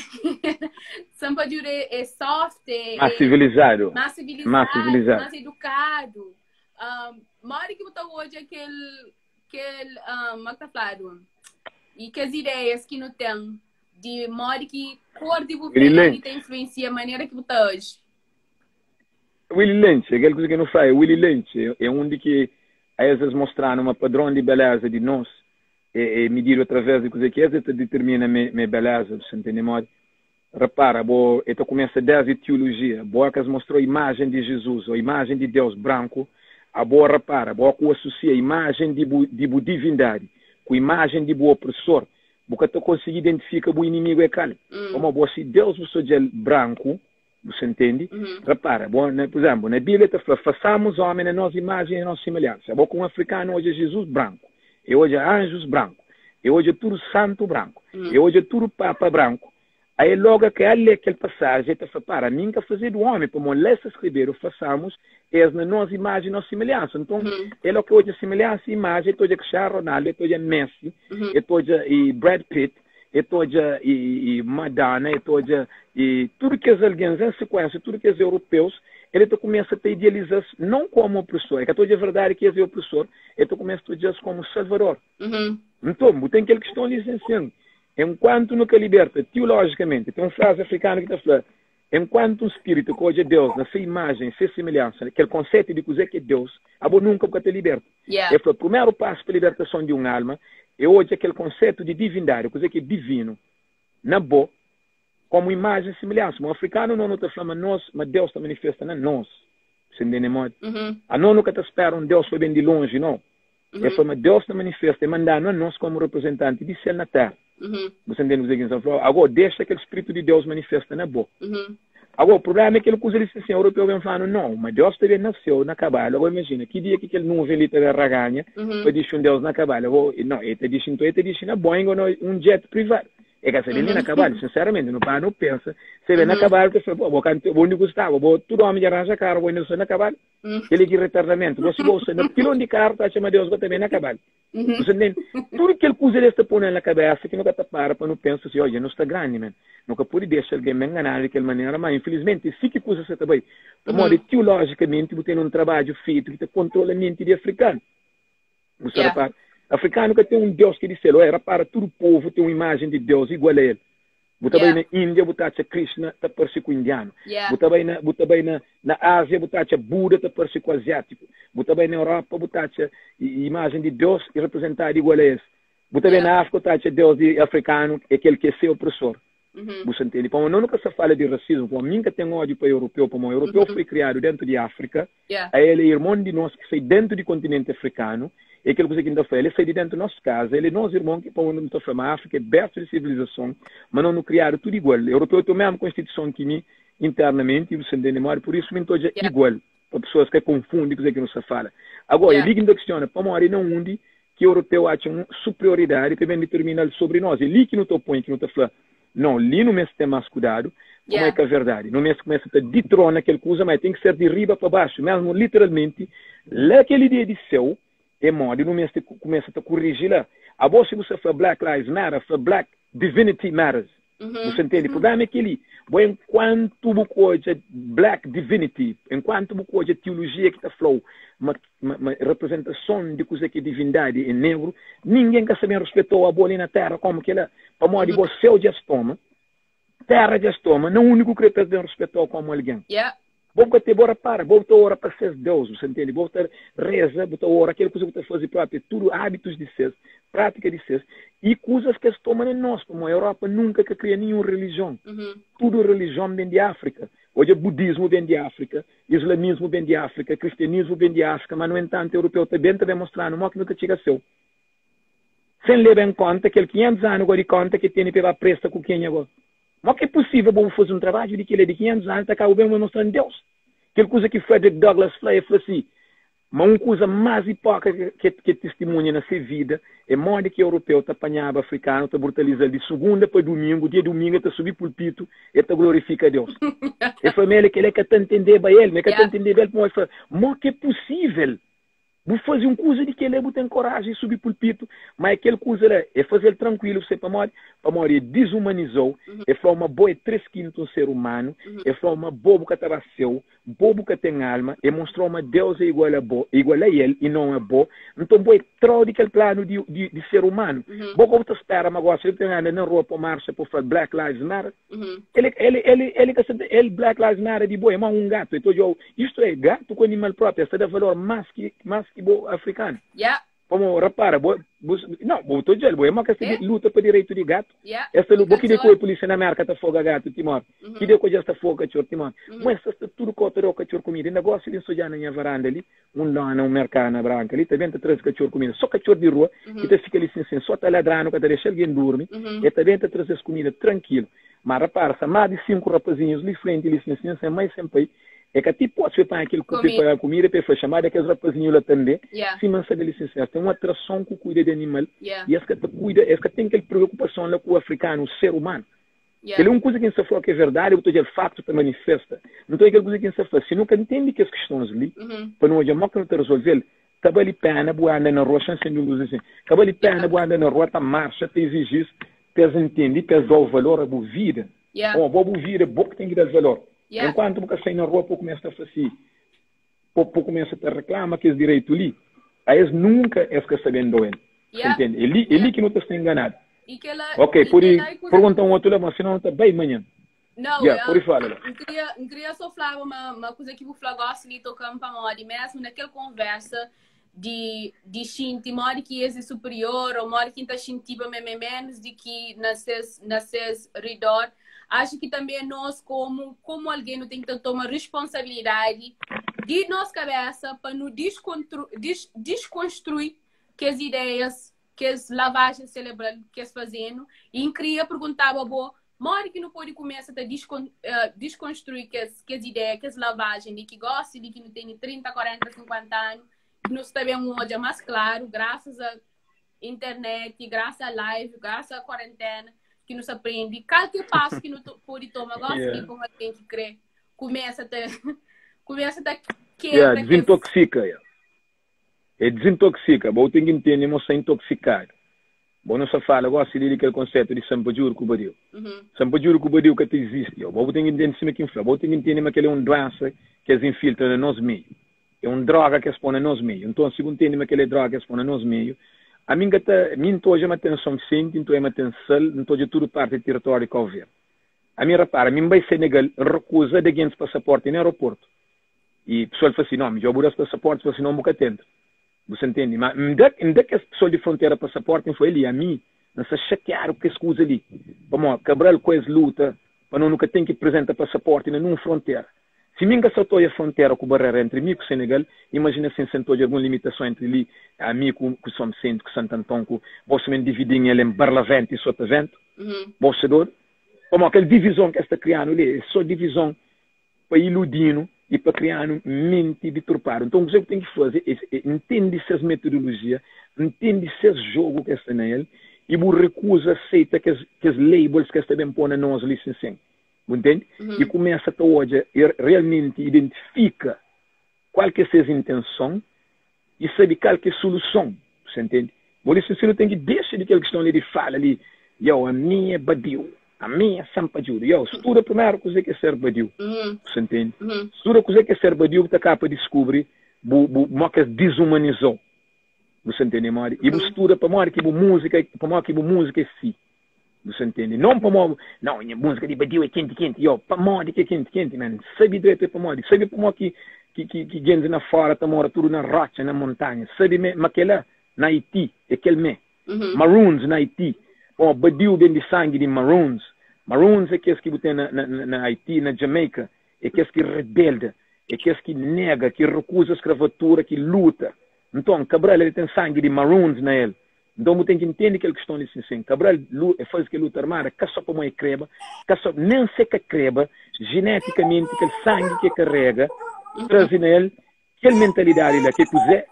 Sampadjuro é, é soft, é, Mais é civilizado. mais Mais civilizado, civilizado. mais educado. Um, mora que botou hoje aquele, aquele, um, como é que tá falando? E que as ideias que não tem, de modo que cor de Willy pele Lynch. te influencia a maneira que botou hoje. Willy Lynch, aquele coisa que não faz, Willy Lynch é, é um de que às vezes mostrando uma padrão de beleza de nós, é, é medido através de coisa que essa determina me, me beleza, você entende? Modo? Repara, bo, então começa desde teologia, boa que mostrou a imagem de Jesus, ou a imagem de Deus branco, a boa repara, boa que associa a imagem de bu, de bu divindade, com a imagem de bu opressor, bu ka ta conseguir identificar bu inimigo é cal. Hum. Como boa se Deus você branco, Você entende? Repara, bom, na, por exemplo, na Bíblia está fala, façamos homem na nossa imagem e na nossa semelhança. Bom, com um africano hoje é Jesus branco, e hoje é anjos branco, e hoje é tudo santo branco, e hoje é tudo papa branco. Aí logo que ela lê aquele passagem, ele fala, para, mim que fazer do homem, para molesta escrever, façamos es na nossa imagem e nossa semelhança. Então, ele é que hoje a semelhança e imagem, ele hoje Cristiano Ronaldo, ele hoje Messi, ele hoje e Brad Pitt, ele hoje e, e Madonna, ele hoje e tudo que as alguém em sequência, tudo que os europeus, ele te começa a te idealizar não como opressor, é que a toda a verdade que é opressor, ele te começa a te idealizar como salvador. Então, tem aquele questão ali assim, enquanto nunca liberta teologicamente, tem uma frase africana que está falando, enquanto um espírito que hoje é Deus, na sua imagem, sua semelhança, aquele conceito de coisa que é Deus, a boa nunca te liberta. Ele falou, o primeiro passo para a libertação de uma alma é hoje aquele conceito de divindade, coisa que é divino, na boa, como imagem e semelhança. O africano não está falando nós, mas Deus está manifesta na nós. Você entende, modo? A não nunca te espera um Deus foi bem de longe, não. Ele falou, mas Deus está manifesta e mandando a nós como representante de céu na terra. Você entende o que eu falou? Agora, deixa aquele Espírito de Deus manifesta na boca. Agora, o problema é que ele usa ele assim, o europeu vem falando, não, mas Deus também nasceu na cavalo. Agora, imagina, que dia que aquele nuvem ali também raganha, para deixar um Deus na cavalo. Agora, não, ele te diz, então ele te diz na Boeing ou um jet privado. É que se ele na cavalo, sinceramente, não para, não pensa. Se vê na cavalo, que fala, pô, vou onde gostava, vou tudo homem de arranja carro, vou indo na cavalo. Ele que retardamento, você gosta, no pilão de carro, tá chamando Deus, também na cavalo. Você entende? Tudo que ele usa ele está pondo na cabeça que nunca tá para não pensar assim, olha, não está grande, man. Nunca pode deixar alguém me enganar daquela maneira, mas infelizmente, se que coisa você também. Uhum. Teologicamente, você tem um trabalho feito que te controla a mente de africano. Você repara? Africano que tem um Deus que disse, olha, repara, todo o povo tem uma imagem de Deus igual a ele. Você vai na Índia, você acha Krishna, está parecido com o indiano. Você vai na, você vai na, na Ásia, você acha Buda, está parecido com o asiático. Você vai na Europa, você acha imagem de Deus e representada igual a esse. Você vai na África, você acha Deus de africano, é aquele que é seu opressor. Você entende? Como não nunca se fala de racismo, como nunca tem ódio para o europeu, como o europeu foi criado dentro de África, ele é irmão de nós que sai dentro do continente africano, é aquilo que você ainda fala, ele sai de dentro da nossa casa, ele é nosso irmão que para onde não está falando, a África é berço de civilização, mas não nos criaram tudo igual. O europeu tem a mesma constituição que mim, internamente, e você entende, por isso me estou igual, para pessoas que confundem com o que não se fala. Agora, ele ainda questiona, para morrer não onde que o europeu acha uma superioridade que vem determinar sobre nós. Ele que não está põe, que não está falando. Não, ali no mês tem mais cuidado, como é que é verdade. No mês começa a detrona aquele coisa, mas tem que ser de riba para baixo, mesmo literalmente, lá aquele dia de céu, é modo, no mês começa a corrigir lá. A voz, se você fala Black Lives Matter, fala Black Divinity Matters. Você entende? O problema é que ele, bom, enquanto você Black Divinity, enquanto você teologia que está falando, uma, uma, uma representação de coisa que é divindade em negro, ninguém quer saber respeitou a boa ali na terra, como que ela, para morrer, você já estoma, terra já estoma, não o único que bem respeitou como alguém. Bom que te bora para, bom te ora para ser Deus, você entende? Bom te reza, bom te ora, aquilo que você fazer próprio, tudo hábitos de ser, prática de ser, e coisas que se tomam em nós, como a Europa nunca que cria nenhuma religião. Tudo religião vem de África. Hoje o budismo vem de África, islamismo vem de África, cristianismo vem de África, mas no entanto o europeu também está demonstrando que nunca chega a seu. Sem levar em conta que ele 500 anos agora de conta que tem que presta com quem agora. Mas que é possível vou fazer um trabalho de que ele é de 500 anos, está bem mostrando Deus. Aquela coisa que Frederick Douglass falou, ele falou assim, mas uma coisa mais hipócrita que, que testemunha na sua vida é modo que o europeu está apanhava africano, está brutalizando de segunda para domingo, dia domingo está subir pulpito e está glorifica a Deus. E família que ele é que está entender para ele, mas que está entender ele, mas ele mas que é possível? Vou fazer um coisa de que ele tem coragem de subir pulpito, mas aquele coisa lá é fazer ele tranquilo, você para morrer, para morrer, desumanizou, é falou uma boa três quintos um ser humano, é falou uma bobo que estava seu, bobo que tem alma, e mostrou uma Deus é igual a bo, igual a ele e não é bo, então boa trou de aquele plano de, de, de ser humano. Bom como tu espera, mas agora se ele tem anda na rua para marcha para falar Black Lives Matter, ele ele ele ele ele Black Lives Matter de boa, é um gato, então eu, isto é gato com animal próprio, está dá valor mais que mais que bo africano. Pamo, rapara, bo, bo, não, bo ta odja-l, bo é mo ka sta É? luta pa direitu di gatu. Yeah. Es ta Di lu, bo ki de katxor. ku polícia na Merka ta foga gatu ti morre. Ki de ku dja sta foga katxor ti morre. Mo es sta tudu kau ta da katxor kumida. Inda gosi li N sta odja na nha varanda li, un dona, un merkana branka li, ta ben ta traze katxor kumida. So katxor di rua ki ta fika li sin sin, so ta ladranu, ka ta dexa algen durmi. E ta ben ta traze-s kumida trankilu. Ma rapara, sta más di 5 rapazinhus li frenti li sin sin, sen mai sen pai. E ka ti pode pa panha kel ku Kumida. pa kumida pa e fla xamada kes rapazinhu la tanbe. Yeah. Sima N sabe li sin sin, es ten un atrason ku kuida di animal Yeah. i es ka ta kuida, es ka ten kel preokupason la ku afrikanu, ser umanu. Yeah. Kel é un kuza ki N sta fla ki é verdadi, bu ta odja-l faktu ta manifesta. Nton é kel kuza ki N sta fla, si nu ka ntende kes kistons li, pa nu odja mo ki nu ta rezolve-l, ka bali pena bu anda na rua, xa-m sende un lus li sin, ka bali pena bu anda na rua ta marxa, ta iziji-s pa es ntende, pa es da-u valor a bu vida. Yeah. Pamodi bo bu vida, bo ki ten ki da-s valor. Yeah. Enkuantu bu ka sai na rua pa bu kumesa ta fla si, pa bu kumesa ta reklama kes direitu li, a es nunka es ka sta ben da-u el. Yeah. Entende? É li, é li ki nu ta sta enganadu. E kela, Ok, e pode kela é kuza pergunta um outro lá, mas senão tá bem manhã. Não, Yeah, eu, pode falar lá. N queria, N queria só falar uma coisa que vou falar gosto de tocar para modi, mesmo naquela conversa de xinti, modi que esse é superior ou modi que tá xinti mesmo menos de que na ses redor. Acho que também nós como alguém não tem que tomar responsabilidade de nossa cabeça para nos desconstruir que as ideias, que as lavagens cerebral que as fazendo e queria perguntar a boa modi que não pode começar a desconstruir que as ideias, que as lavagens de que gosta de que não tem 30, 40, 50 anos, que nos está bem um hoje mais claro, graças à internet, graças à live, graças à quarentena, que nos aprende qualquer passo que não pode tomar, gosta de como tem que crer, começa a ter, começa a ter quebra Yeah, que as desintoxica, yeah. É desintoxica, bo tem que entender, mas está intoxicado. Bo não só fala, gosta de aquele conceito de sampajuro com badiu. Sampajuro com badiu que te existe, yo. Bo tem que entender cima que fala, bo tem que entender mas que ele é uma doença que as infiltra no nosso meio. É uma droga que as põe no nosso meio. Então, se entende mas que ele é droga que as põe no nosso meio, a mim que tá, mim tô já uma São Vicente, então é uma sal, então já tudo parte do território que houver. A mim repara, a mim vai Senegal recusa de gente passaporte no aeroporto. E pessoal fala assim, não, me joga passaporte, fala assim, não, nunca tento. Você entende? Mas me dá que as pessoas de fronteira passaporte foi ali, a mim, não se chatearam com esse coisa ali. Vamos, Cabral com esse luta, para não nunca tem que apresentar passaporte na numa fronteira. Se mim que saltou a fronteira com barreira entre mim e o Senegal, imagina se sentou de alguma limitação entre ali, a mim com o São Vicente, com Santo Antão, com você me dividindo ele em Barlavento e Sotavento, você doido? Como aquela divisão que está criando ali, é só divisão para iludindo e para criar mente deturpada. Então, o que você tem que fazer é entender essas metodologias, entender esse jogo que está nele e você recusa aceita que as labels que está bem pondo na nós ali, sim. Entende? E começa a hoje realmente identifica qual que é a sua intenção e sabe qual que é a solução. Você entende? Por isso, você não tem que deixar de aquela questão ali de fala ali, yo, a minha é badiu, a minha é sampajuro. Yo, estuda primeiro coisa que é ser badiu. Você entende? Estuda coisa que é ser badiu, que tá para descobrir bu, bu, mo que desumanizou. Você entende, mori? E bu estuda para mori que bu música, para mori que bu música é si. Você entende? Não para mori, não, minha música de badiu é quente, quente. Yo, para mori que é quente, quente, man. Sabe direito é para mori. Sabe para mori que gente na fora tá mora tudo na rocha, na montanha. Sabe me, mas aquela na Haiti, é aquele me. Maroons na Haiti. Bom, badiu vem de sangue de Maroons. Maroons é aqueles que tem na Haiti, na Jamaica. É aqueles que rebelda. É aqueles que nega, que recusa a escravatura, que luta. Então, Cabral, ele tem sangue de Maroons na ele. Então, você tem que entender aquela questão de sim. Cabral faz que luta armada, que só para mãe creba, que só, nem se que creba, geneticamente, aquele sangue que carrega, traz nele, aquela mentalidade lá, que quiser,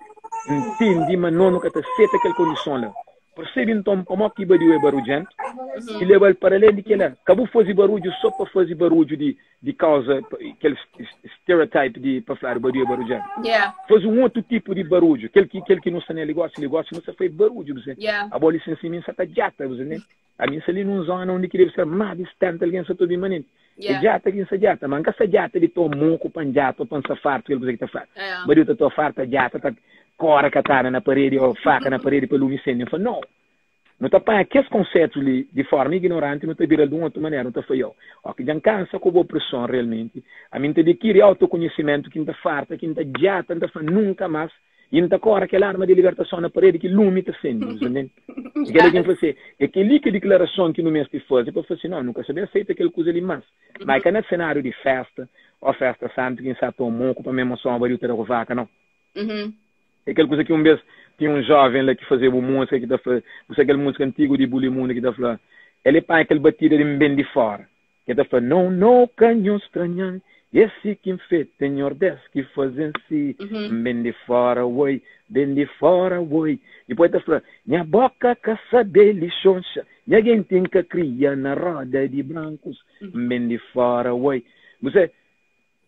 entende, mas não nunca aceita aquela condição lá. Percebe então como que badiu é barulhento, e leva ele para além de que ela acabou de fazer barulho só para fazer barulho de causa, aquele stereotype de para falar badiu é barulhento. Faz um outro tipo de barulho, aquele que não está nele gosta, ele gosta, não se faz barulho, você. A bola em mim está jata, você, né? A mim ali num zona onde que deve ser mais distante alguém só todo manente. É jata que se jata, mas não se jata de to moco panjato, pança farto, aquele que está farto. Badiu tá to farta jata, tá cora katana na parede ou faca na parede para lume incêndio. Eu falo, não. Não tá para aqueles conceitos ali de forma ignorante, não tá virando de uma outra maneira, não tá feio. Ó, que já cansa com a opressão realmente. A mim te adquire autoconhecimento, que não tá farta, que não tá jata, não tá falando nunca mais. I N ta kóre kel arma di libertason na paredi ki lumi ta sende. Bu sta ntende? I kel-li ki N fla si, é kel-li ki diklarason ki nu meste faze pa fla si, No, nu ka sta ben aseita kel kuza li más. Má é ka na senáriu di fésta ô fésta santu ki N sta ta moku pa mi emoson badiu ta da ku vaka, nau. É kel kuza ki un bês tinha un jóven la ki fazeba un múzika ki ta fla, bu sabe kel múzika antigu di Bulimundo ki ta fla, el é panha kel batida di N ben di fóra. Ke ta fla, No, no, ka nhos stranha-m, É si ki N fete, Nhordés ki faze-m si. N ben di fóra, oi, ben di fóra, oi. Dipôs el ta fla, Nha bóka ka sabe lixonxa, nha genti N ka kria na róda di brankus. N ben di fóra, oi. Bu sabe,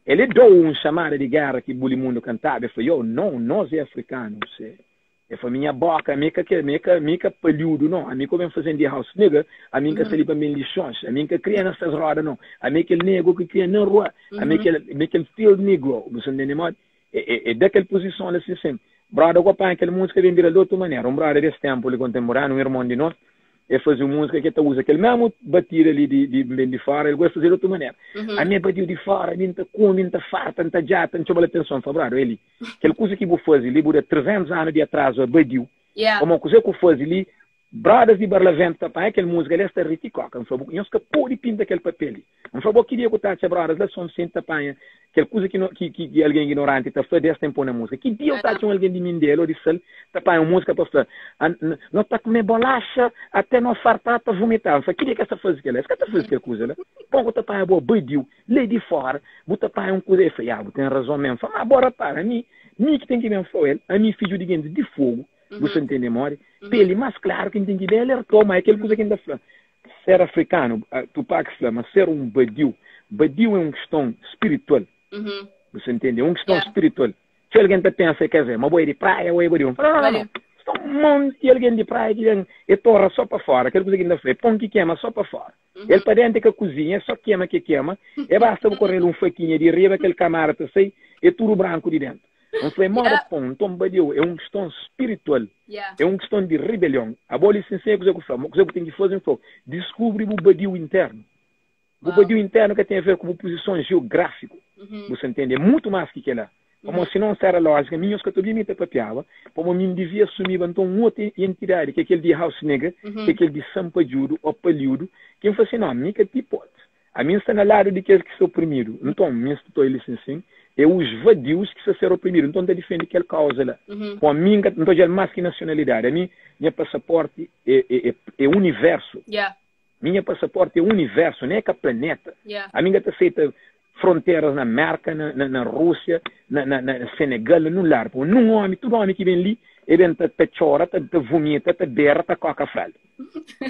el é dou un xamada di géra ki Bulimundo kantaba. El fla, Yo, no, nos é afrikanu, bu sabe. E fla, Minha boka, ami ka ke, ami ka, ami ka palhudu no, ami ko ben fazen di house nigga, ami nka sta li pa ben lixons, ami nka kria na ses roda no, ami é kel nego ki kria na rua, ami é kel, ami é kel field negro, bu sa ntende modi? E, e, e da kel puzison la si sin. Broda ku panha kel múzika ben bira di otu manera, un broda des tempu li kontemporaniu, un irmon di nos, e faze un múzika ki e ta uza kel mesmu batida li di, di ben di fora, el gosta faze di otu manera. Ami é badiu di fora, ami nta kume, nta farta, nta djata, ntxoma-l atenson, fla, broda, eli. Kel kuza ki bu faze li, bu da 300 anu di atrazu a badiu. Yeah. Pamodi kuze ku faze li, brothers di Barlavento ta panha kel múzika li, es ta ri ti koka. N fla bu, nhos ka pode pinta kel papel li. N fla bo, ki dia ku ta atxa brothers la Son Vicente ta panha kel kuza ki, ki, ki, ki algen ignoranti ta fla, des ten po na múzika. Ki dia u ta atxa un algen di Mindelo ou di Sal ta panha un múzika pa fla, no ta kume bolaxa ate no farta ta vomita. N fla, ki dia ki es ta faze kel la? Es ka ta faze kel kuza la. Bon ku ta panha bo badiu. Lei di fora, bu ta panha un kuza. El fla, Ya, bu ten razon mésmu. Fla, má bo rapara, ami, mi ki ten ki ben fla-u el, ami, fidju di gentis di fogu, bu sta ntende modi? Peli más klaru ki N ten ki ben alerta-u, má é kel kuza ki N ta fla. Ser afrikanu, Tupac fla, ma ser un badiu, badiu é un kiston spiritual. Bu sta ntende? É un kiston spiritual. Txeu algen ta pensa, quer dizer, ma bo é di praia ô é badiu. N fla, Nau, nau, nau. Sta un monti algen di praia ki ben, e torra sô pa fora. Kel kuza ki N ta fla, é pon ki kema sô pa fora. El pa dente ka kuzinha, é só kema ke kema, é basta bu korel un fakinha di riba kel kamada ta sai, é tudu branku di dentu. N fla, é moda pon, nton badiu, é un kiston spiritual, é un kiston di ribelion. Abo li sinsin é kuze ku fla, kuze ku ten ki faze, N flau, diskubri bu badiu internu. Bu badiu internu ka ten a ver ku bu puzison jiográfiku, bu sa ntende, é mutu mas ki kela. Pamodi si non sera lójika, mi nhos ka ta obi mi ta papiaba, pamodi mi N divia asumiba nton un otu identidadi, ki é kel di house nigga, ki é kel di sanpadjudu ô paliudu, ki N fla si, non, mi ka ti pode. Ami N sta na ladu di kes ki sta oprimidu. Nton, mi N sta ta oja li sin sin, é os vadius ki sta ser oprimidu. Nton, N ta difende kel kauza la. Pamodi mi N ka, N ta odja-l más ki nasionalidadi. Ami, nha pasaporti é, é, é universu. Mi nha pasaporti é universu, nen é ka planeta. Ami N ka ta seita fronteras na Merka, na, na, na Rúsia, na, na, na Senegal, na nun ladu. Pabia nun omi, tudu omi ki ben li, e ben ta, ta txora, ta, ta vumita, ta bera, ta koka fralda.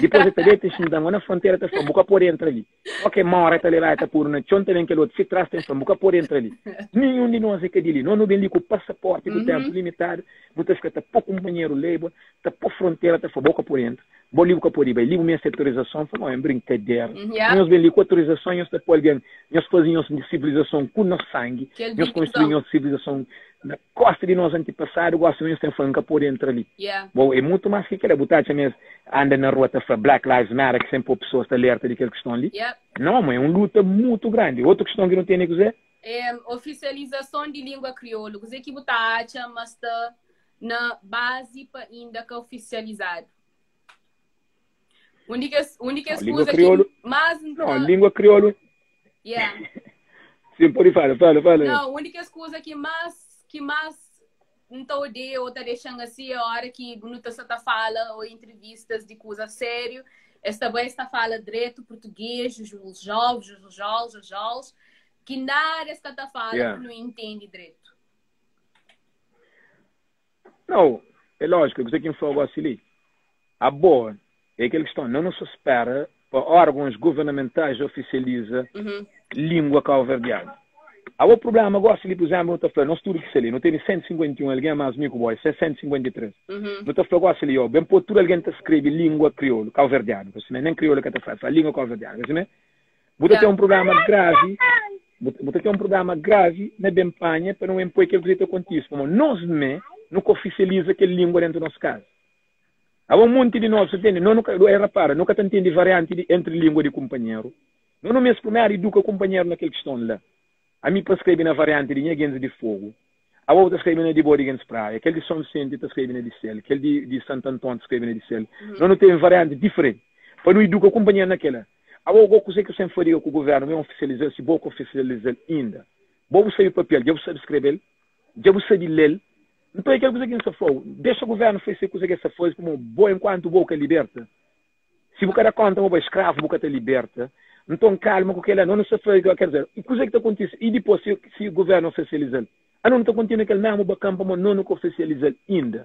Dipôs e ta deta e xinta na frontera, ta fla, bu ka pode entra li. Ok, mora e ta leba, e ta pudu na txon, ta ben kel otu si tras, ta fla, bu ka pode entra li. Ninhun di nos é ka di li. Nos nu ben li ku pasaporti ku tempu limitadu, bu ta fika ta po kunpanheru leiba, ta po frontera, ta fla, bo ka pode entra. Bo li bu ka pode bai li bu meste autorizason Fla, mau é brinkadera Nhos ben li ku autorizason Nhos ta poi algen Nhos faze nhos sivilizason ku nos sangi Nhos konstrui nhos sivilizason na kosta di nos antipasadu Gosi nhos ten fla N ka pode entra li Bo é mutu más ki kela Bu ta atxa ma es anda na rua ta fla Black Lives Matter ki sen poi pesoas ta alerta di kel kiston li Nau, ma é un luta mutu grandi Otu kiston ki nu tene kuzê? É ofisializason di língua kriolu Kuzê ki bu ta atxa ma sta na bazi pa inda ka ofisializadu? Un di kes, un di kes Língua kuza kriolu. ki más N Não, ta. língua kriolu. Yeah. Sim, pode fala, fala, fala. Não, un di kes kuza ki más, ki más N ta odeia ou ta dexa-m asi é ora ki nu ta sa ta fala ou entrevistas di kuza sériu, es ta bai es ta fala dretu português, os jovens, os jovens, os jovens, ki nada es ka ta fala Yeah. ku nu intende dretu. Não, é lógico, kuzê ki N fla gósi li, abo é kel kiston, não nu sta spera pa órgãos governamentais ofisializa língua kauverdianu. Abo prublema gósi li, pur izénplu, nu ta fla, nos tudu ki sta li, nu tene 151 algen, más mi ku bo, é 153. Nu ta fla gósi li, ó, ben pô tudu algen ta skrebe língua kriolu, kauverdianu, pa simé, nen kriolu ka ta fla, fla língua kauverdianu, pa simé, Bu ta ten un prublema gravi, bu ta ten un prublema gravi na ben panha pa no ben poi kel kuza ta kontise, pamodi nos mé nu ka ofisializa kel lingua dentu nos kaza. Aba un monti di nos, ntende? No nu ka, e rapara, nu ka ta ntende varianti di entri lingua di kunpanheru. No nu meste primeru iduka kunpanheru na kel kiston la. Ami pa skrebe na varianti di nha gentis di Fogu. Abo bu ta skrebe na di bo di gentis Praia, kel di Son Visenti ta skrebe na di sel, kel di di Santo Anton ta skrebe na di sel. Nos nu ten varianti diferenti pa nu iduka kunpanheru na kela. Abo go kuzê ki bu sen fadiga ku guvernu ben ofisializa-l si bo ka ofisializa-l inda. Bo bu sabe papia-l, dja bu sabe skrebe-l, dja bu sabe le-l. Nton é kel kuza ki N sta fla-u, dexa guvernu fase kuza ki el sta faze pamodi bo enkuantu bo ka liberta. Si bu ka da konta ma bo é skravu, bu ka ta liberta. Nton, kalma ku kel-la. Nos nu sta fla, ker dizer, i kuzê ki ta kontise? I dipôs, si, si govérnu ofisializa-l? Anos nu ta kontinua kel mésmu bakan pamodi nos nu ka ofisializa-l inda.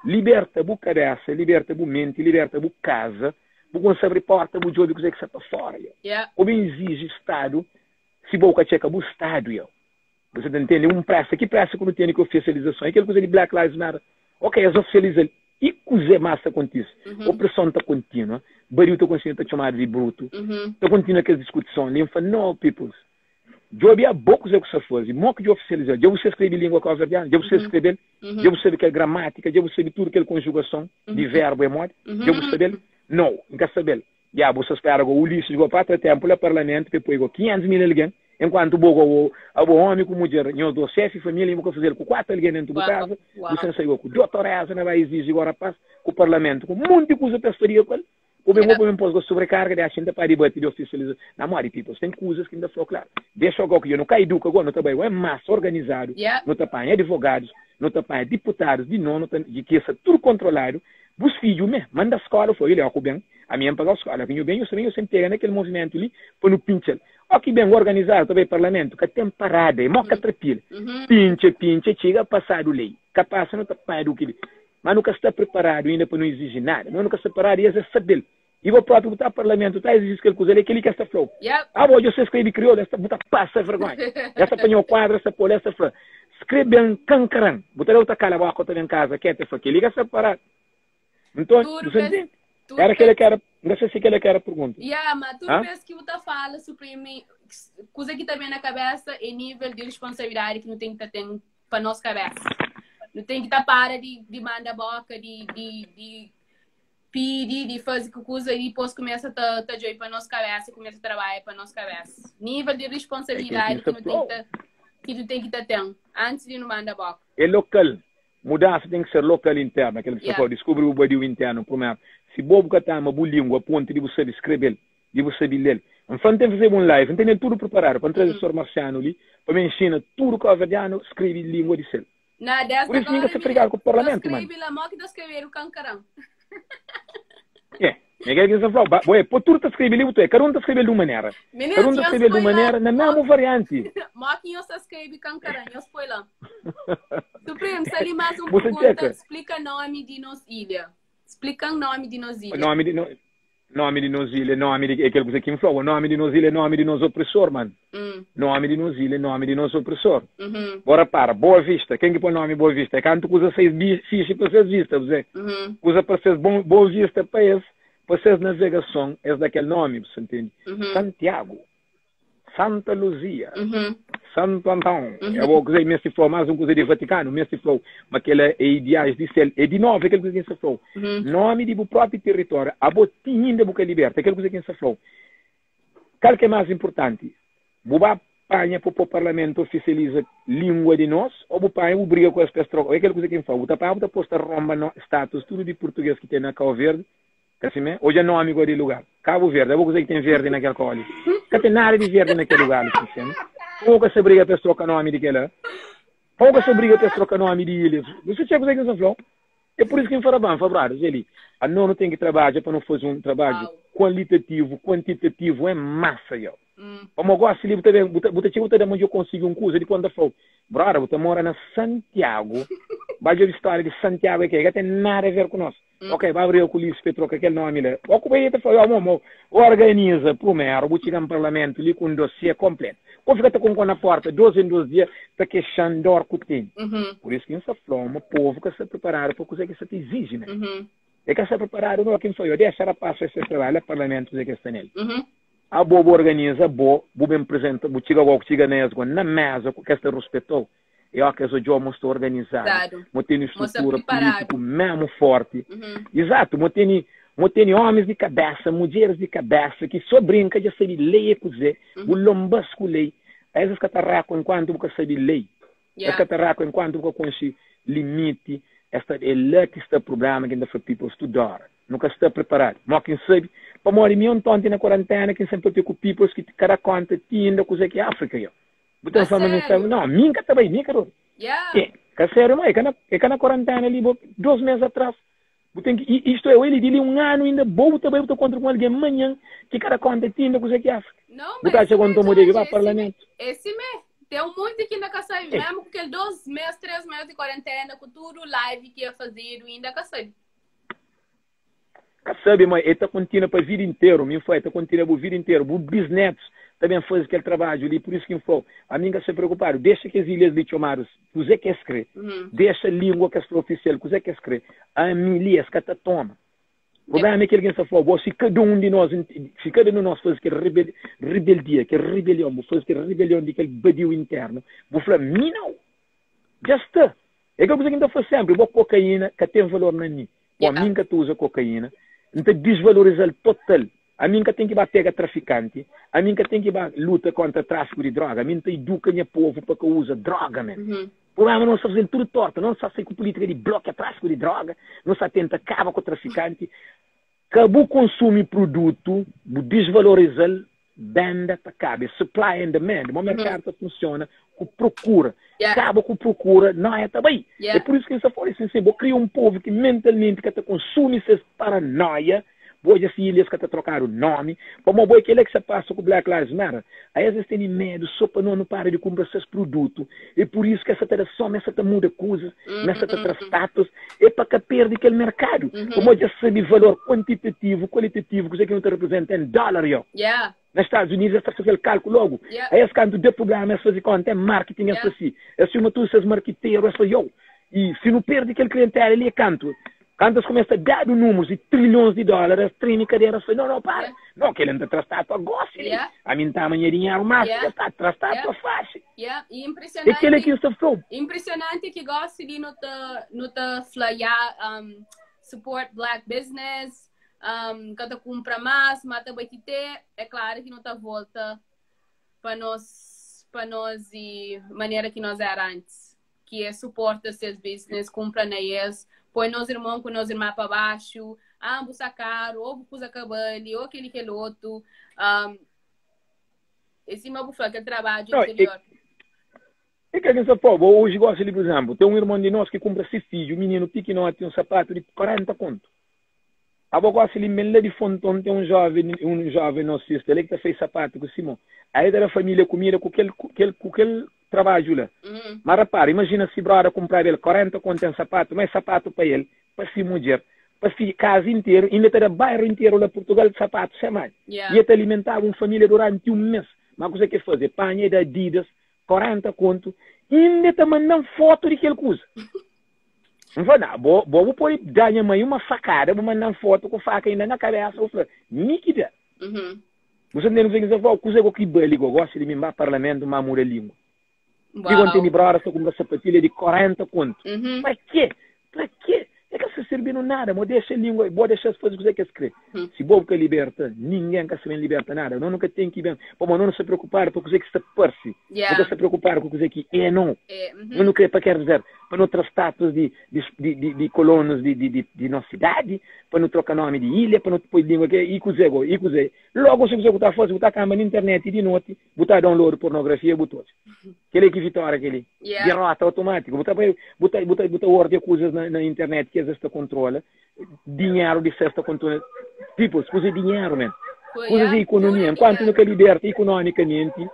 Liberta bu kabésa, liberta bu menti, liberta bu kaza. Bu kumsa abri pórta, bu djobe kuzê ki sta pa fóra. Ô ben iziji Stadu si bo ka txeka bu stadu. Bu sa ta ntende? Un presa, ki presa ku nu tene ki ofisializason? É kel kuza di Black Lives Matter. Ok, es ofisializa-l. I kuzê más ta kontise? Opreson ta kontinua, badiu ta kontinua ta txomadu di brutu, ta kontinua kes diskutison li. N fla, No, peoples, djobe abo kuzê ku sa faze, mo ki dja ofisializa-l? Dja bu sa skrebe lingua kabuverdianu? Dja bu sa skrebe-l? Dja bu sabe kel gramátika? Dja bu sabe tudu kel konjugason di verbu é modi? Dja bu sabe-l? No, N ka sabe-l. Ya, bu sta spera go Ulisses go pa tra tempu la parlamentu pe poi go 500 mil algen, enkuantu bo go abo omi ku mudjer nhos dos xefi familia bu ka fazel ku 4 algen dentu bu kaza, bu sen sai go ku dotoreza na bai iziji go rapaz ku parlamentu ku monti kuza pes faria ku el, bo ben bo pa ben pos go sobrekarga di axinta pa dibati di ofisializa na modi peoples ten kuzas ki nta flau klaru dexa go ki dja no ka iduka go no ta bai go en masa organizadu no ta panha advogadus no ta panha diputadus di no no ta ki sta tudu kontroladu Bus fidju mé, manda skola, fla, Olha, ó ku ben, ami N pagau skola, ki nhu ben, nhu sta ben, nhu sen pega na kel movimentu li pa nu pintxa-l. Ó ki ben, organizadu ta bai parlamentu, ka ten parada, é mó katrapila. Pintxa, pintxa, txiga, pasadu lei. Ka pasa, nu ta panha du kili. Ma nu ka sta preparadu inda pa nu iziji nada. No nu ka sta preparadu i es es sabe-l. I bo propi bu ta parlamentu, ta iziji kel kuza li, é keli ki es ta fla-u. Abo, dja se skrebe kriolu, es ta, bu ta pasa vergonha. Es ta panha-u kuadru, es ta pô-l, es ta fla, Skrebe-m kankaran. Bu ta da, bu ta kala boka, bu ta ben kaza ketu. El fla, Kel-li ka sta paradu. Nton, Tudu bu sa bes, ntende? tudu Éra kel-la bes. ki éra, N ka sa si kel-la ki éra pergunta. Ya, ma tudu Hã? bes ki bu ta fala, suprimi, kuza ki ta ben na kabesa é nível di responsabilidadi ki nu ten ki ta ten pa nos kabesa. Nu ten ki ta para di, di manda boka, di, di, di pidi, di faze ki kuza i dipôs kumesa ta, ta djobe pa nos kabesa, kumesa trabadja pa nos kabesa. Nível di É kel ki responsabilidadi N ki sta nu ten ki fla-u. ta, ki nu ten ki ta ten antis di nu manda boka. É lokal. Mudansa ten ki ser lokal interna. Kel ki sta Yeah. fla-u, diskubri bu badiu internu primeru. Si bo bu ka ta ama bu lingua a pontu di bu sabe skrebe-l, di bu sabe le-l. N fla, N ten fazeba un live, N tene-l tudu preparadu pa N traze Sor Marsianu li pa ben nxina tudu kauverdianu skrebe lingua di sel. Na, desdi Pur isu mi agora ka sta mi frigadu ku ta parlamentu, man. skrebe la mo ki ta skrebedu kankaran. É, é kel ki N sta fla-u. Ba, bo é, po tudu ta skrebe li, bu ta oia, kada un ta skrebe-l di un manera. Kada Mininu, un ta nhos skrebe-l di un poi la manera, na mo mésmu varianti. mo ki nhos ta skrebe kankaran, nhos poi la. Supreme, sta li más un Bu sta pergunta, txeka? splika nomi di nos ilha. Splika-m nomi di nos ilha. Nomi di no, Nomi di nos ilha é nomi di é kel kuza ki N fla-u, nomi di nos ilha é nomi di nos opresor, man. Nomi di nos ilha é nomi di nos opresor. Bo rapara, Boa Vista, ken ki poi nomi Boa Vista? É kantu kuza sai fixi pa ses vista, bu Kuza pa ses bon, Boa Vista pa es, pa ses navegason, es da kel nomi, bu sa ntende? Santiagu. Santa Luzia, Santu Antão, é bo kuze mesti flau mais um kuze di Vaticano, mesti flau ma kela é ideais di sel, é di novo é kel kuze ki nsa flau. Nomi di bu propi território, abo ti inda bu ka liberta, é kel kuze ki nsa flau. Kal ki é mais importanti? Bu ba panha pa po parlamento oficializa lingua di nos ou bu panha bu briga ku es pa es troka? É kel kuze ki nflau, bu ta panha bu ta posta romba no status tudu di português ki ten na Cabo Verde Ka simé? Odja nomi go di lugar. Kabu Verdi. Abo kuzê ki ten verdi na kel kau li? Ka ten nada di verdi na kel lugar li, simé. Pamo ka sa briga pa es troka nomi di kela? Pamo ka sa briga pa es troka nomi di ilhas? Bu sa txeu kuzê ki N sa fla-u? É pur isu ki N fla ba, N fla, Bradas, dja li, ano nu ten ki trabadja pa nu faze un trabadju kualitativu, kuantitativu en masa, yo. Pamo gosi li bu ta ben, bu ta, bu ta txiga bu ta da ma dja konsigi un kuza, dipôs N ta fla-u, Brother, bu ta mora na Santiagu, ba djobe stória di Santiagu é ke, ka ten nada a ver ku nos. Ok, ba briga ku Ulisses pa e troka kel nomi la. Ó ku bai e ta fla, ó mo, organiza prumeru, bu txiga n parlamentu li ku un dossier kompletu. Ko fika ta konko na porta dos en dos dia ta kexan dor ku tene. Pur isu ki N sta fla ma povu ka sta preparadu pa kuze ki sta ta iziji me. E ka sta preparadu no ki N fla, dexa rapaz fase ses trabadju la parlamentu kuze ki es sta nel. Abo bu organiza bo, bu ben presenta, bu txiga go ku txiga na es go na mesa ku kes ta ruspetau. É ó kes odjó mo sta organizadu, mo tene strutura pulítiku memu forti. Izatu, mo tene, mo tene omis di kabesa, mudjeris di kabesa ki so brinka dja sabe lei é kuzê, bu lonba-s ku lei. Es es ka ta rakua enkuantu bu ka sabe lei. Es ka ta rakua enkuantu bu ka konxe limiti. Es ta, é la ki sta prublema ki N ta fla peoples tudu ora. Nu ka sta preparadu. Mo ki N sabe? Pamodi mi ontonti na kuarantena ki N sta papia ku peoples ki ka da konta ti inda kuze ki é Afrika yo. Bu ta A fla ma mi sta, sériu? no, mi N ka ta bai, mi ka dodu. Yeah. É ka sériu ma é ka na, é ka na kuarantena li bo dos mes atras. Bu ten ki, i, isto é, el di li un anu inda bo bu ta bai bu ta kontra ku un algen manhan ki ka da konta ti inda kuze ki é Afrika. Não, Bu mas ta é atxa simé, konta mo debe Jorge, ba é simé. parlamentu? É simé. Tem um monte que ainda ka sabe, É. mesmo com aquele 2 mês, 3 mês de quarentena, com tudo live que ia fazer, ainda ka sabe. Ka sabe ma e ta kontinua pa vida interu. Mi N fla, e ta kontinua bu vida interu. Bu bisnetus ta ben faze kel trabadju li. Pur isu ki N fla-u, ami N ka sta preokupadu. Dexa kes ilhas li txomadu kuze ki es kre. Dexa lingua ki es fla ofisial kuze ki es kre. Ami li es ka ta toma. Prublema é kel ki N sta fla-u, bo, si kada un di nos, si kada un di nos faze kel rebeldia, kel rebelion, bu faze kel rebelion di kel badiu internu, bu fla, mi nau! Dja sta! É kel kuza ki N ta fla sénpri, bo, kokaína ka ten valor na mi. Bo, ami N ka ta uza kokaína, N ta disvaloriza-l total. Ami N ka ten ki ba pega trafikanti, ami N ka ten ki ba luta kóntra tráfiku di dróga, ami N ta iduka nha povu pa ka uza dróga, men. Prublema nos sta faze-l tudu tortu, nos sta sai ku pulítika di blokia tráfiku di dróga, nos sta tenta kaba ku trafikanti. Ka bu konsumi prudutu, bu disvaloriza-l, benda ta kaba. É supply and demand, mo merkadu ta funsiona ku prokura. Kaba ku prokura, noia ta bai. É pur isu ki N sta fala sin, sin, bo kria un povu ki mentalmenti ka ta konsumi ses paranoia, bo odja si ilhas ka ta trokadu nomi, pamo bo é kela ki sa pasa ku Black Lives Matter. Aes es tene medu so pa no nu para di kunpra ses prudutu, é pur isu ki es sa ta da son, es sa ta muda kuzas, es sa ta tra status, é pa ka perde kel merkadu, pamo dja sabe valor kuantitativu, kualitativu, kuzê ki nu ta reprezenta en dólar yo. Na Stadus Unidus es ta faze-l kalku logu. Aes kantu da prublema es faze konta, é marketing, es fla si, es txoma tudu ses markiteru, es fla yo, i si nu perde kel klientela li é kantu? Kantu es kumesa ta dadu númerus di trilhons di dólar, es treme kadera, es fla, No, no, para! No, kel-li N ta tra státua gósi li! Ami N ta ama nha dinheru más ki kel státua, tra státua faxi! Yeah, e É kel-li ki impressionante, N sta fla-u. impressionante ki gósi li nu ta fla ya, support black business, ka ta kumpra más, ma ta bai ti te, é klaru ki nu ta volta pa nos i manera ki nos era antis, ki é suporta ses business, kumpra na es, poi nos irmon ku nos irmã pa baxu, ah, bu sta karu, ou bu kuza ka bali, ou kel i kel otu. É sima bu fla, kel trabadju Não, interior. é kel ki N sta fla-u. Bo oji gosi li, pur izénplu, ten un irmon di nos ki kunpra se fidju, mininu pikinoti, un sapatu di 40 kontu. Abo gosi li, men la di Fonton ten un jóven nos sista li ki ta fai sapatu ku si mon. Aí ta da família kumida ku kel trabadju la. Ma rapara, imajina si broda kunpraba el 40 kontu en sapatu, ma é sapatu pa el, pa si mudjer, pa si kaza interu, inda ta da bairu interu la Purtugal sapatu se mãe. E el ta alimentaba un família duranti un mês. Ma kuze ki el faze? El panha e da Adidas 40 kontu, inda ta manda-m fotu di kel kuza. N fla, Nah, bo bu pode da nha mãe uma fakada, bu manda-m fotu ku faka inda na kabesa, bu fla, mi ki da. Bu sta ntende kuze ki N sta fla? Kuze ku ki bali go gosi di mi N ba parlamentu N ba muda lingua. Di kon tene broda sta kunpra sapatilha di 40 kontu. Pa ke? Pa ke? E ka sta sirbinu nada. Bo dexa lingua, bo dexa-s faze kuze ki es kre. Si bo bu ka liberta, ningen ka sta ben liberta nada. No nu ka ten ki ben, pamodi no nu sta preokupadu pa kuze ki sta parse. Nu ka sta preokupadu ku kuze ki e no. No nu kre pa ker dizer, pa no tra statuas di kolonus di nos sidadi, pa no troka nomi di ilha, pa no poi lingua ke, i kuze go, i kuze. Logu si kuze ku ta faze, bu ta kamba na internet di noti, bu ta download pornografia, bu ta odja. Kel-li ki vitória kel-li. Derota automatiku. Bu ta bai, bu ta ordia kuzas na internet ki es ta kontrola. Dinheru di ses ta kontrola. People, kuza é dinheru, man. Kuzas é ekonomia. Enkuantu nu ka liberta ekonomikamenti,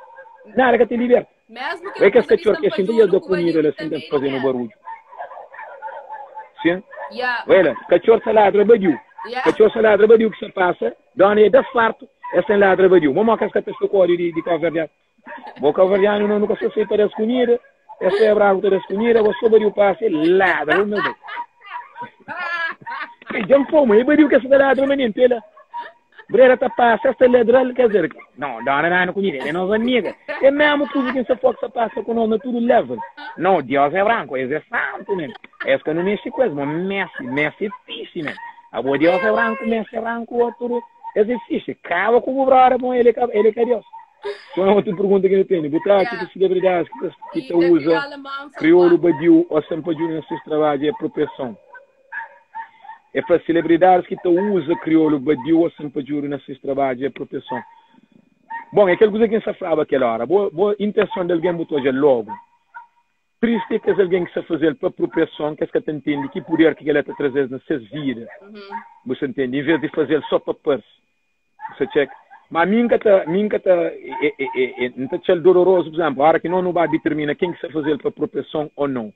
nada ka ta liberta. Mesmo que Vai que kes katxor ki asin ta ias da kumida la sin ta fazenu barudju. Sin? Vai la, katxor ta ladra badiu. Katxor ta ladra badiu ki sa pasa, dona ia da fartu, es ten ladra badiu. Momo kes ka ta fika ku ódiu di kauverdianu. Bo kauverdianu no, nu ka sta sai pa das kumida, es foi brabu ta das kumida, bo so badiu pasa, e ladra, oh meu Deus. E djan fomo, e badiu ke sa ta ladra manenti, ela. Brera ta pasa, es ta ladra-l, quer dizer, não, dona dá-nos comida, ele é nossa amiga. É mesmo coisa que essa foca passa com nós na tudo level. Não, Deus é branco, esse é santo, man. Esse que não mexe com esse, mas Messi, Messi é fixe, man. A boa Deus é branco, Messi é branco, outro, esse é fixe. Acaba com o brother, bom, ele é Deus. Só un otu pergunta ki nu tene. Bu ta atxa ki selebridadis ki ta, ki ta uza kriolu badiu ô sanpadjudu na ses trabadju é apropriason? É fla selebridadis ki ta uza kriolu badiu ô sanpadjudu na ses trabadju é apropriason. Bon, é kel kuza ki N sta flaba kel óra. Bo, bo intenson di algen bu ta odja lógu. Tristi é kes algen ki sta faze-l pa apropriason, ki es ka ta ntende ki puder ki kel-la ta traze-s na ses vida. Bu sta ntende? Envês di faze-l sô pa parse. Bu sta txeka? Má mi N ka ta, mi N ka ta, e, e, e, e, N ta atxa-l dolorozu, pur izénplu, óra ki nos nu ba ditermina ken ki sta faze-l pa apropriason ô nau.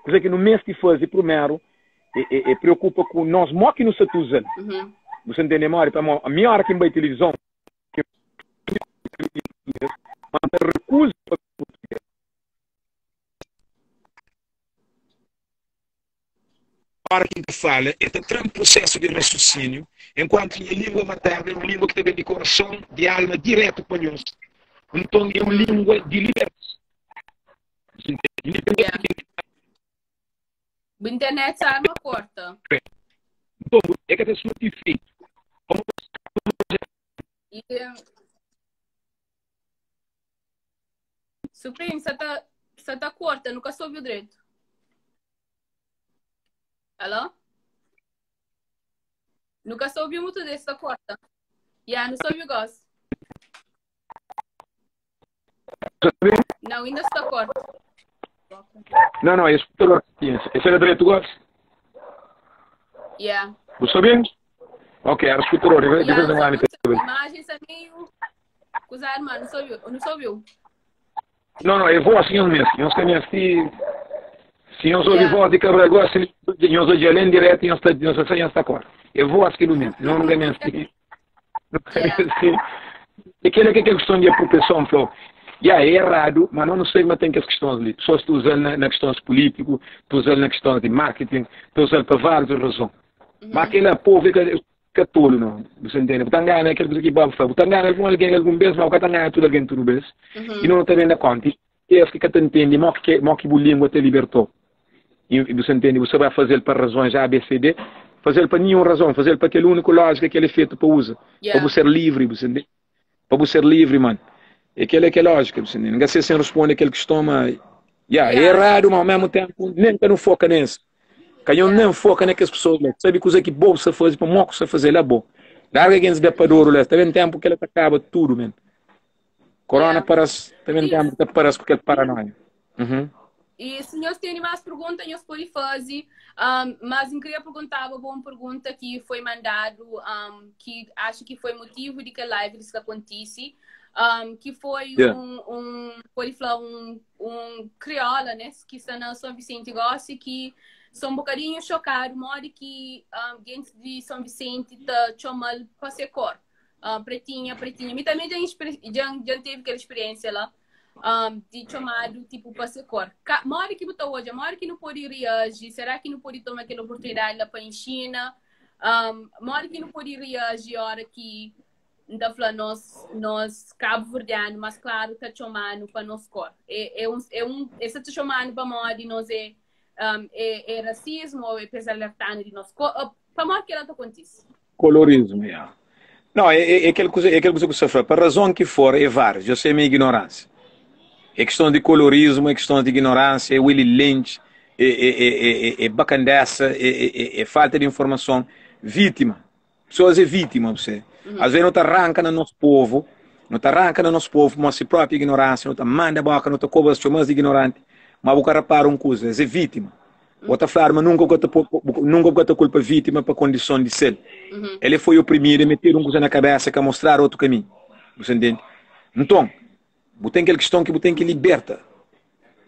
Kuzê ki nu meste faze primeru é, é, é preokupa ku nos mó ki nu sta ta uza-l. Bu sta ntende? Modi? Pamodi mi óra ki N bai tilivizon, ki N ta rekuza pa purtugês. Ora ki N ta fala, e ta tra-m prusésu di rasusíniu, enkuantu nha língua matérna é un língua ki ta ben di korason, di alma, dirétu pa nhos. Nton, é un língua di libertason. Bu internet sa arma korta. Nton, e ka ta surti ifeitu. E Supreme, sa ta sa ta corta, nunca soube o direito. Alô? Nunca soube muito desse, tá corta. Yeah, não soube o gosto. Não, ainda está corta. Não, não, esse Esse era direito gosto. Yeah. Você bem? Ok, era escutador, de vez em quando. Imagem está meio Kuzar, mano, não ouviu? Não ouviu? Não, não, eu vou assim um mês. Nós caminhamos se se nós ouvir voz de Cabral gosta, nós hoje além direto, nós está nós está nós está cor. Eu vou assim no mês. Não não caminhamos se não caminhamos se Aquilo é que é questão de apropriação, falou. Yeah, é errado, mas não, não sei, mas tem que as questões ali. Pessoas estão usando na, na questões político, estão usando na questão de marketing, estão usando para várias razões. Uhum. Mas aquele povo que Ka tolu nau, bu sa ntende? Bu ta ngana kel kuza ki Bob fla, bu ta ngana algun algen algun bes, ma bu ka ta ngana tudu algen tudu bes. I no ta ben da konta. I es ki ka ta ntende mo ki mo ki bu lingua ta libertau. I bu sa ntende? Bu sa ba fazel pa razons A, B, C, D. Fazel pa ninhun razon, fazel pa kel uniku lojika ki el é fetu pa uza, pa bu ser livri, bu sa ntende? Pa bu ser livri, man. É kel é lógica, bu sa ntende? N ka sei si N responde kel kiston, ma ya, é erradu, ma ao mesmu tempu nen ka nu foka nes. Ka nho nen foka na kes pessoas la. Sabe kuza ki bo sa faze, pa mo ku sa faze la bo. Larga gens da padoru la. Ta ben tempu ki ela ta kaba tudu, men. Corona paras, ta ben tempu ki ta paras ku kel paranoia. Uhum. E se nhos tene mais pergunta, nhos pode faze. Um, mas N queria perguntaba bo un pergunta ki foi mandadu, um, ki acho ki foi motivo di kel live di ka kontise, um, ki foi yeah. un, un pode fla un un kriola, né, ki sta na São Vicente gosi, ki sta un bokadinhu xokadu modi ki um, gentis di São Vicente ta txoma-l pa se kor. Uh, pretinha, pretinha. Mi também já, já, já teve aquela experiência lá um, di txomadu tipo pa se kor. Ka, modi ki bu ta odja? Modi ki nu pode reaji? Será ki nu pode toma kel oportunidadi la pa inxina? Um, modi ki nu pode reaji ora ki N ta fla nos, nos kabuverdianu, mas klaru ta txoma-nu pa nos kor. É, é un, é un, es ta txoma-nu pamodi nos é, um, é, é rasismu ou é pa es alerta-nu di nos kor? Pamodi ki ela ta kontise? Kolorismu, ya. Não, é, é, é kel kuza, é kel kuza ku sa fla, pa razon ki for, é vários, eu sei ma é ignorância. É questão de colorismo, é questão de ignorância, é Willy Lynch, é, é, é, é, é bacandessa, é, é, é, é falta de informação. Vítima. Pessoas é vítima, você. Uhum. Às vezes não ta arranca na nosso povo, não ta arranca na nosso povo, mas se própria ignorância, não ta manda boca, não ta cobra chama de ignorante, mas o cara para um coisa, é vítima. Uhum. Bota falar, mas nunca bota nunca bota culpa vítima para condição de ser. Uhum. Ele foi oprimido, meter um coisa na cabeça que mostrar outro caminho. Você entende? Então, Bu ten kel kiston ki bu ten ki liberta.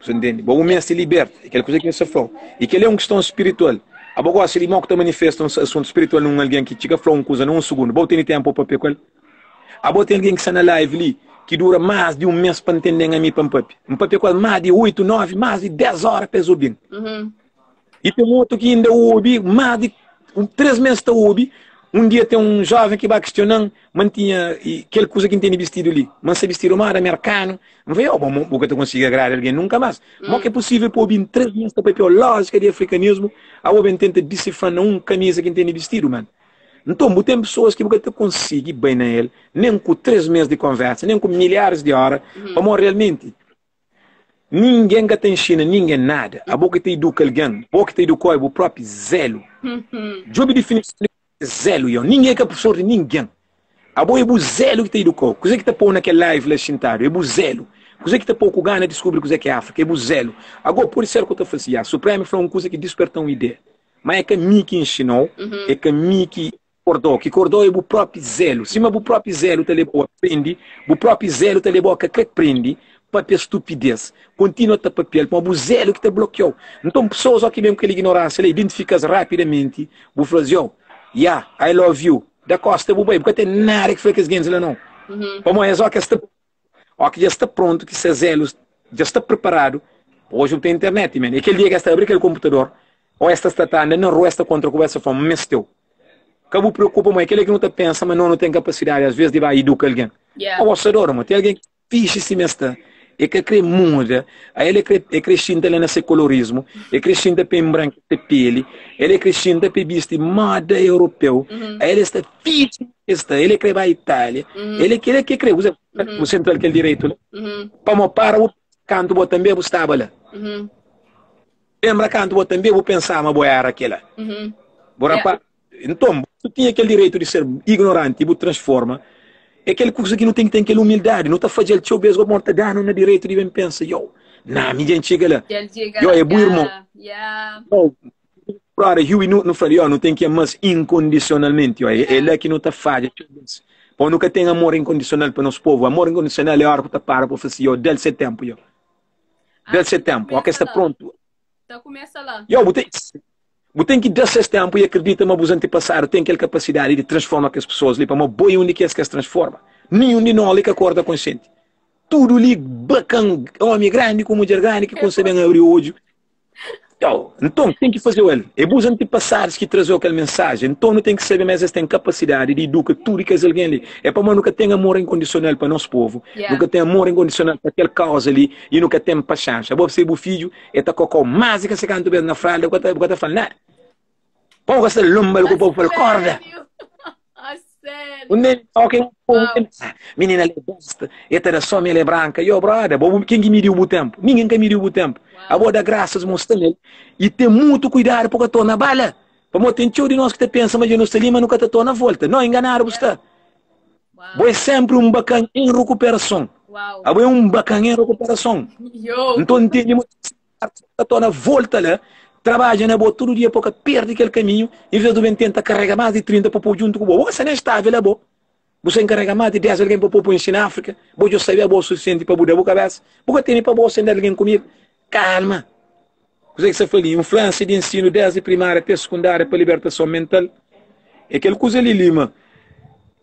Bu ntende? Bo bu meste liberta. É kel kuza ki N sta fla-u. I kel-li é un kiston spiritual. Abo gosi di mo ku ta manifesta un asuntu spiritual na un algen ki txiga fla-u un kuza na un sugundu? Bo tene tenpu pa papia ku el? Abo ten algen ki sta na live li ki dura más di un mês pa ntende-m ami pa N papia? N papia ku el más di oitu, novi, más di dés óra pa es obi-m. I ten otu ki inda obi más di 3 mês ta obi. Un dia ten un joven ki ba kistiona-m ma N tinha kel kuza ki N tene bistidu li, ma N sta bistidu moda merkanu. N fla, oh, bu ka ta konsigi agrada algen nunka más. Mo ki é pusível pa obi-m 3 mês ta papia lójika di afrikanismu, abo ben tenta disifra-m na un kamisa ki N tene bistidu, man? Nton, bu ten pesoas ki bu ka ta konsigi bai na el, nen ku 3 mês di konversa, nen ku milharis di óra, pamodi realmenti ningen ka ta inxina ningen nada. Abo ki ta iduka algen, bo ki ta iduka-u é bu própi zelu. Djobe difinison di zelu, yo. Ningen é ka profesor di ningen. Abo é bu zelu ki ta iduka-u. Kuzê ki ta pô-u na kel live la xintadu? É bu zelu. Kuzê ki ta pô-u ku gana diskubri kuzê ki é Áfrika? É bu zelu. Agó, pode ser ku ta fla si, Ya, Supreme fla un kuza ki disperta un ideia. Má é ka mi ki inxina-u, é ka mi ki kordó. Ki kordó é bu própi zelu. Sima bu própi zelu ta leba-u a prende, bu própi zelu ta leba-u a ka krê prende, pâpia stupidês. Kontinua ta pâpia-l, pamodi bu zelu ki ta blokia-u. Nton, pesoas óki ben ku kel ignoránsia la, identifika-s rapidamenti, bu fla-s, Yo, ya, I love you. Da kósta bu bai. Bu ka ten nada ki fla kes gentis la, nau. Pamodi es óki es sta Óki dja sta prontu, ki ses zelus dja sta preparadu, oji bu ten internet, man. E kel dia ki es ta abri kel konputador, ô es ta sta ta anda na rua, es ta kontra ku bo, es ta fla, N meste-u. Ka bu preokupa, ma é kel-la ki nu ta pensa ma no nu ten kapasidadi asvês di ba iduka algen. Yeah. Ô, gosador, ma ten algen ki fixi sima es sta, e ka kre muda, a el e kre, e kre xinta la na se kolorismu, e kre xinta pa enbranka se peli, el e kre xinta pa e bisti moda europeu, a el e sta fixi sima es sta, el e kre ba Itália, el e kel-la ki e kre. Kuzê? Bu sentu-l kel direitu la. Pamó para bu kantu bo tanbe bu staba la. Lenbra kantu bo tanbe bu pensaba ma bo era kela. Bu rapá, nton, bu tinha kel direitu di ser ignoranti i bu transforma. É kel kuza ki nu ten ki ten kel umildadi. Nu ta fadja-l txeu bês, gosi ta da-nu na direitu di ben pensa, Yo, na, mi dja N txiga la. Yo, é bu irmon. Yo, brother, Huey Newton fla, Yo, nu ten ki ama-s inkondisionalmenti. Yo, é la ki nu ta fadja txeu bês. Pamodi nu ka ten amor inkondisional pa nos povu. Amor inkondisional é óra ku ta para pa fla si, Yo, da-l se ténpu, yo. Da-l se ténpu. Óki el sta prontu. Ta kumesa la. Yo, bu ten, bu ten ki da ses ténpu i akredita ma bus antipasadu ten kel kapasidadi di transforma kes pesoas li, pamodi bo é un di kes ki es transforma. Ninhun di nos li ka korda konsienti. Tudu li bakan, omi grandi ku mudjer grandi ki kumsa ben abri odju. Yo, nton, ken ki fazeu el? É bus antipasadus ki trazeu kel mensajen. Nton, nu ten ki sabe ma es ten kapasidadi di iduka tudu kes algen li. É pamodi nu ka ten amor inkondisional pa nos povu, nu ka ten amor inkondisional pa kel kauza li i nu ka ten paxénxa. Bo ser bu fidju, el ta kokau más di ka se kantu bês na fralda, bu ka ta, bu ka ta fla-l nada. Pamodi bu ka sta lonba-l ku po pa fla-l, Korda! Sério? Un nene, ok, un povo, Uau. ah, menina ela é besta, e ta da só ela é branca. Yo, brother, bo, quem que mediu o tempo? Ninguém que mediu o tempo. Uau. A bo dá graças, moço, nele. E tem muito cuidado porque tô na bala. Pamodi tem txeu de nós que ta pensa, mas eu não está ali, mas nunca ta tô na volta. Não, enganado Yeah. está. Uau. Bo é sempre um bacan em recuperação. Uau. Abo é um bacan em recuperação. Yo. Então entende ta torna volta la, trabadja na bo tudu dia pa ka perde kel kaminhu, en vez di ben tenta karega más di 30 pa pô djuntu ku bo. Bo ka sta nen stável abo. Bu sta enkarega más di 10 algen pa pô pa ensina Áfrika. Bo dja sabe abo o sufisienti pa bu da bu kabésa. Bu ka tene pa bo sen da algen kumida. Kalma! Kuzê ki sta fla li? Influénsia di ensinu désdi primária te sekundária pa libertason mental. É kel kuza li, Lima.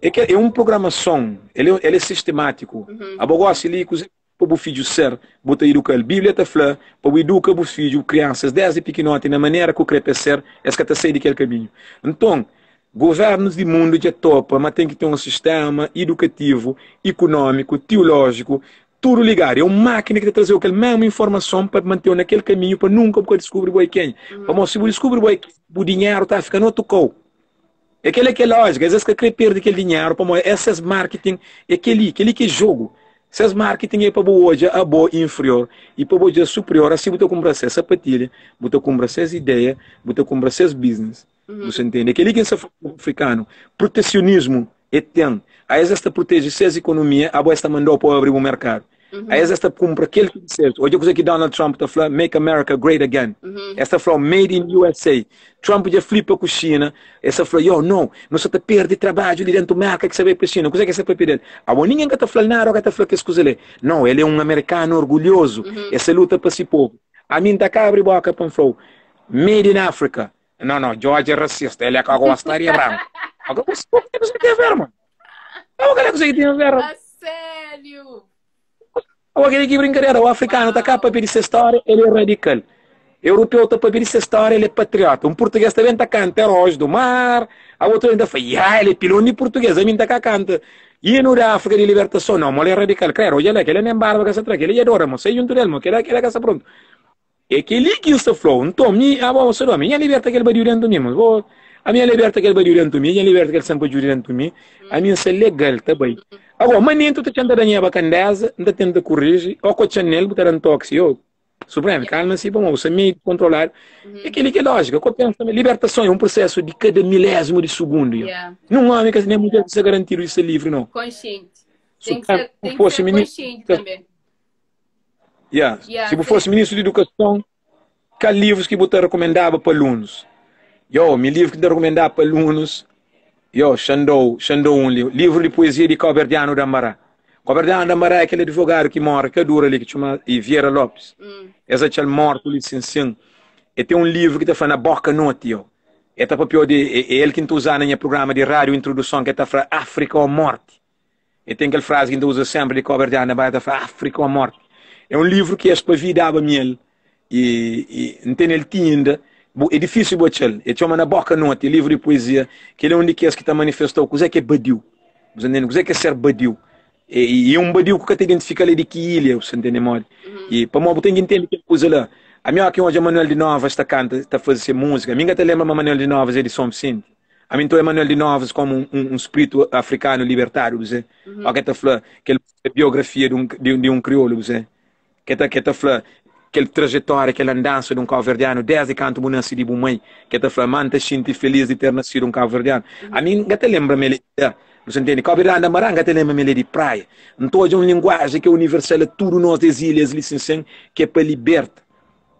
É, kel, é un programason, el é, el é sistemátiku. Abo gósi li, kuzê pa bu fidju ser, bu ta iduka-l. Bíblia ta fla pa bu iduka bus fidju, kriansas, désdi pikinoti, na manera ku krê pa es ser, es ka ta sai di kel kaminhu. Nton, govérnus di mundu dja topa ma ten ki ten un sistéma idukativu, ikunómiku, tiulójiku, tudu ligadu. É un mákina ki ta traze-u kel mésmu informason pa mante-u na kel kaminhu pa nunka bu ka diskubri bo é kenha. Pamodi si bu diskubri bo é kenha, bu dinheru ta fika na otu kau. É kel-la ki é lójika, es ka krê perde kel dinheru pamodi es ses marketing é kel-li, kel-li ki é jogu. Ses marketing é pa bu odja abo inferior i pa bu odja superior, asi bu ta kunpra ses sapatilha, bu ta kunpra ses ideia, bu ta kunpra ses business. Bu sa ntende? É kel-li ki N sta fla povu afrikanu. Protesionismu é ten. Aes es ta proteje ses ikonomia, abo es ta manda-u pa bu abri bu merkadu. Aes es ta kunpra kel ki di ses. Odja kuzê ki Donald Trump ta fla, Make America Great Again. Es ta fla-u Made in USA. Trump dja flipa ku Xina. Es ta fla, Yo, no, nu sa ta perde trabadju li dentu Merka ki sa bai pa Xina. Kuzê ki es ta papia del? Abo ningen ka ta fla-l nada o ka ta fla kes kuza li. No, el é un amerikanu orgulhozu. El sa luta pa si povu. Ami N ta ka abri boka pa N fla-u, Made in Africa. No, no, George é rasista. El é ka gosta di branku. Agora, kuzê ki ten a ver, mano? Agora, kuzê ki ten a ver? A sério? Agora, aquele que brincadeira, o africano tá cá para pedir sua história, ele é radical. Europeu tá para pedir sua história, ele é patriota. Um português também tá canta Heróis do Mar. A outro ainda fala, ah, ele é pilão de português, a mim tá cá canta. Hino da África de libertação, não, mas ele é radical. Claro, olha lá, que ele nem barba que se traz, que ele é adora, mas sei junto dele, mas que ele é que se pronto. É kel-li ki N sta fla-u. Nton, mi, abo, Sodoma, nha liberta kel badiu déntu mi, mas bo. Ami N liberta kel badiu dentu mi, N liberta kel sanpadju di dentu mi, ami N sta legal, ta bai. Agora, manenti bu ta tenta da nha bakandeza, N ta tenta koriji, ó ku txan nel, bu ta da-m toki si, ô, Supremo, kalma si, pamodi bu sta meio descontrolado. É kel-li ki é lójika. Ko pensa ma libertason é un prosesu di kada milésimu di sugundu. Yeah. Nun ómi ka nen mudjer ka sta garantidu di sta livri, nau. Konsienti. Tem que Supremo, ser, bu tem que fosi ser ministru, consciente também. Yeah. Yeah, Si bu tem- fosi ministru di edukason, kal livrus ki bu ta rekomendaba pa alunus? Yo, mi livru ki N ta rekomendaba pa alunus, yo, Xandou, Xandou un li, livru di poezia di Kauberdianu Dambará. Kauberdianu Dambará é kel advogadu ki morre ka dura li, ki txoma e Vieira Lopes. Mm. Es atxa-l mortu li sin-sin. E ten un livru ki ta fla Na Boka Noti, yo. E ta papiau di, e, é el ki N ta uza na nha prugrama di rádiu introduson, ki e ta fla Áfrika ou Morti. E ten kel frazi ki N ta uza senpri di Kauberdianu Dambará, ta fla Áfrika ou Morti. É un livru ki es pa vi daba mi el, i, i N tene el ti inda. Bu, é difísil bu atxa-l. E txoma Na Boka Noti, é livru di poezia. Kel é un di kes ki ta manifesta-u kuzé ki é badiu. Bu sa ntende? Kuzé ki é ser badiu. E, e é un badiu ku ka ta identifika-l é di ki ilha, bu sa ntende modi? E pamodi bu ten ki ntende kel kuza la. Ami óki N odja Manuel di Novas ta kanta, ta faze se múzika, mi N ka ta lenbra ma Manuel di Novas é di Son Visenti. Ami N ta oja Manuel di Novas komu un, un, un spritu afrikanu libertadu, bu sa. Óki el ta fla kel biografia di un, di, di un kriolu, bu sa. Ke ta, ke ta fla kel trajetória, kel andansa di un kauverdianu desdi kantu bu nase di bu mai, ke ta fla ma N ta xinti felis di ter nasidu un kauverdianu. Ami N ka ta lenbra ma el é di la, bu sa ntende? Kauverdianu da Mará, N ka ta lenbra ma el é di Praia. N ta odja un linguajen ki é universal a tudu nos des ilhas li sin sen, ki é pa liberta.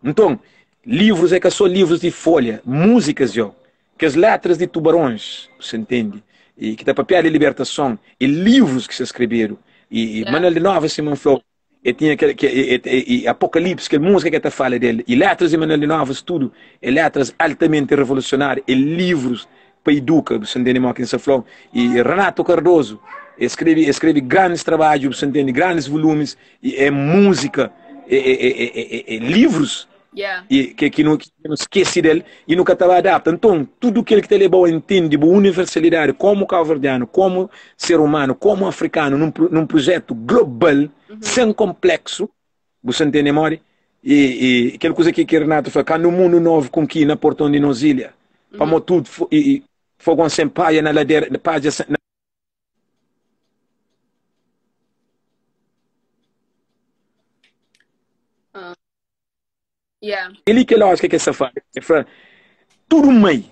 Nton, livrus é ka so livrus di folha, múzikas yo, kes letras di tubarons, bu sa ntende? I ki ta papia di libertason, e livrus ki sta skrebedu. I, i Manuel di Novas, sima N fla-u, E tinha kel, ke, e, e, e, Apocalipse, kel múzika ke ta fala del, e letras de Manuel de Novas, tudu, é letras altamente revolucionárias, é livrus pa iduka, bu sa ntende mo ki N sa fla-u. E Renato Cardoso, e skrebe, e skrebe grandes trabadju, bu sa ntende, grandes volumes, e é múzika, é, é, é, é, é, é livrus Yeah. e ke ki nu, ki nu skese del e nu ka ta ba adapta. Nton, tudu kel ki ta leba-u a ntende bu universalidadi komu kauverdianu, komu ser umanu, komu afrikanu, num, num prujetu global, sen konpleksu, bu sa ntende modi? E, e kel kuza ki, ki Renato fla, kandu mundu novu konkina porton di nos ilha, pamo tudu, e, e, fogon sen paia na ladera, paja sen, na Yeah. Kel-li ki é lójika ki el sta fla. El fla, tudu mai.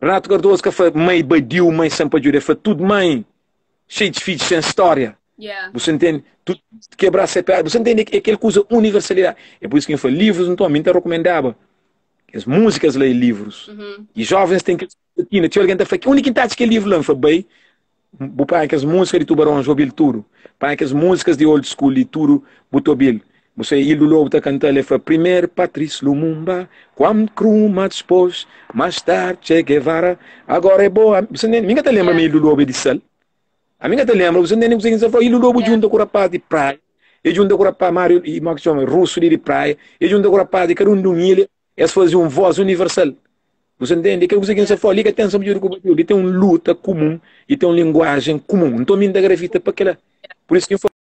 Renato Cardoso ka fla mai badiu, mai sanpadjudu. El fla tudu mai xeiu di fidju sen stória. Yeah. Bu sa ntende? Tudu kebra se pé. Bu sa ntende? É kel kuza universalidadi. É pur isu ki N fla livrus, nton, mi N ta rekomendaba kes múzikas la é livrus. E jovens ten ki tina. Txeu algen ta fla, undi ki N ta atxa kel livru la? N fla, bai, bu panha kes múzika di Tubarões, obi-l tudu. Panha kes múzikas di old school di tudu, bu ta obi-l. Bu sai Ildo Lobo ta kanta-l, el fla, Primeru Patrice Lumumba, Kwame Nkrumah, dspôs, más tardi Che Guevara, agora é bo. Bu sa ntende? Mi ka ta lenbra ma Ildo Lobo é di Sal. Ami ka ta lenbra, bu sa ntende kuzê ki N sta fla? Ildo Lobo djunta ku rapaz di Praia, e djunta ku rapaz Mário, i mo ki txoma, rusu li di Praia, e djunta ku rapaz di kada un di un ilha. Es faze un vós universal. Bu sa ntende? Kel kuza ki N sa fla, li ka ten sanpadjudu ku badiu, li ten un luta kumun i ten un linguajen kumun. Nton mi N ta gravita pa kila. Pur isu ki N fla.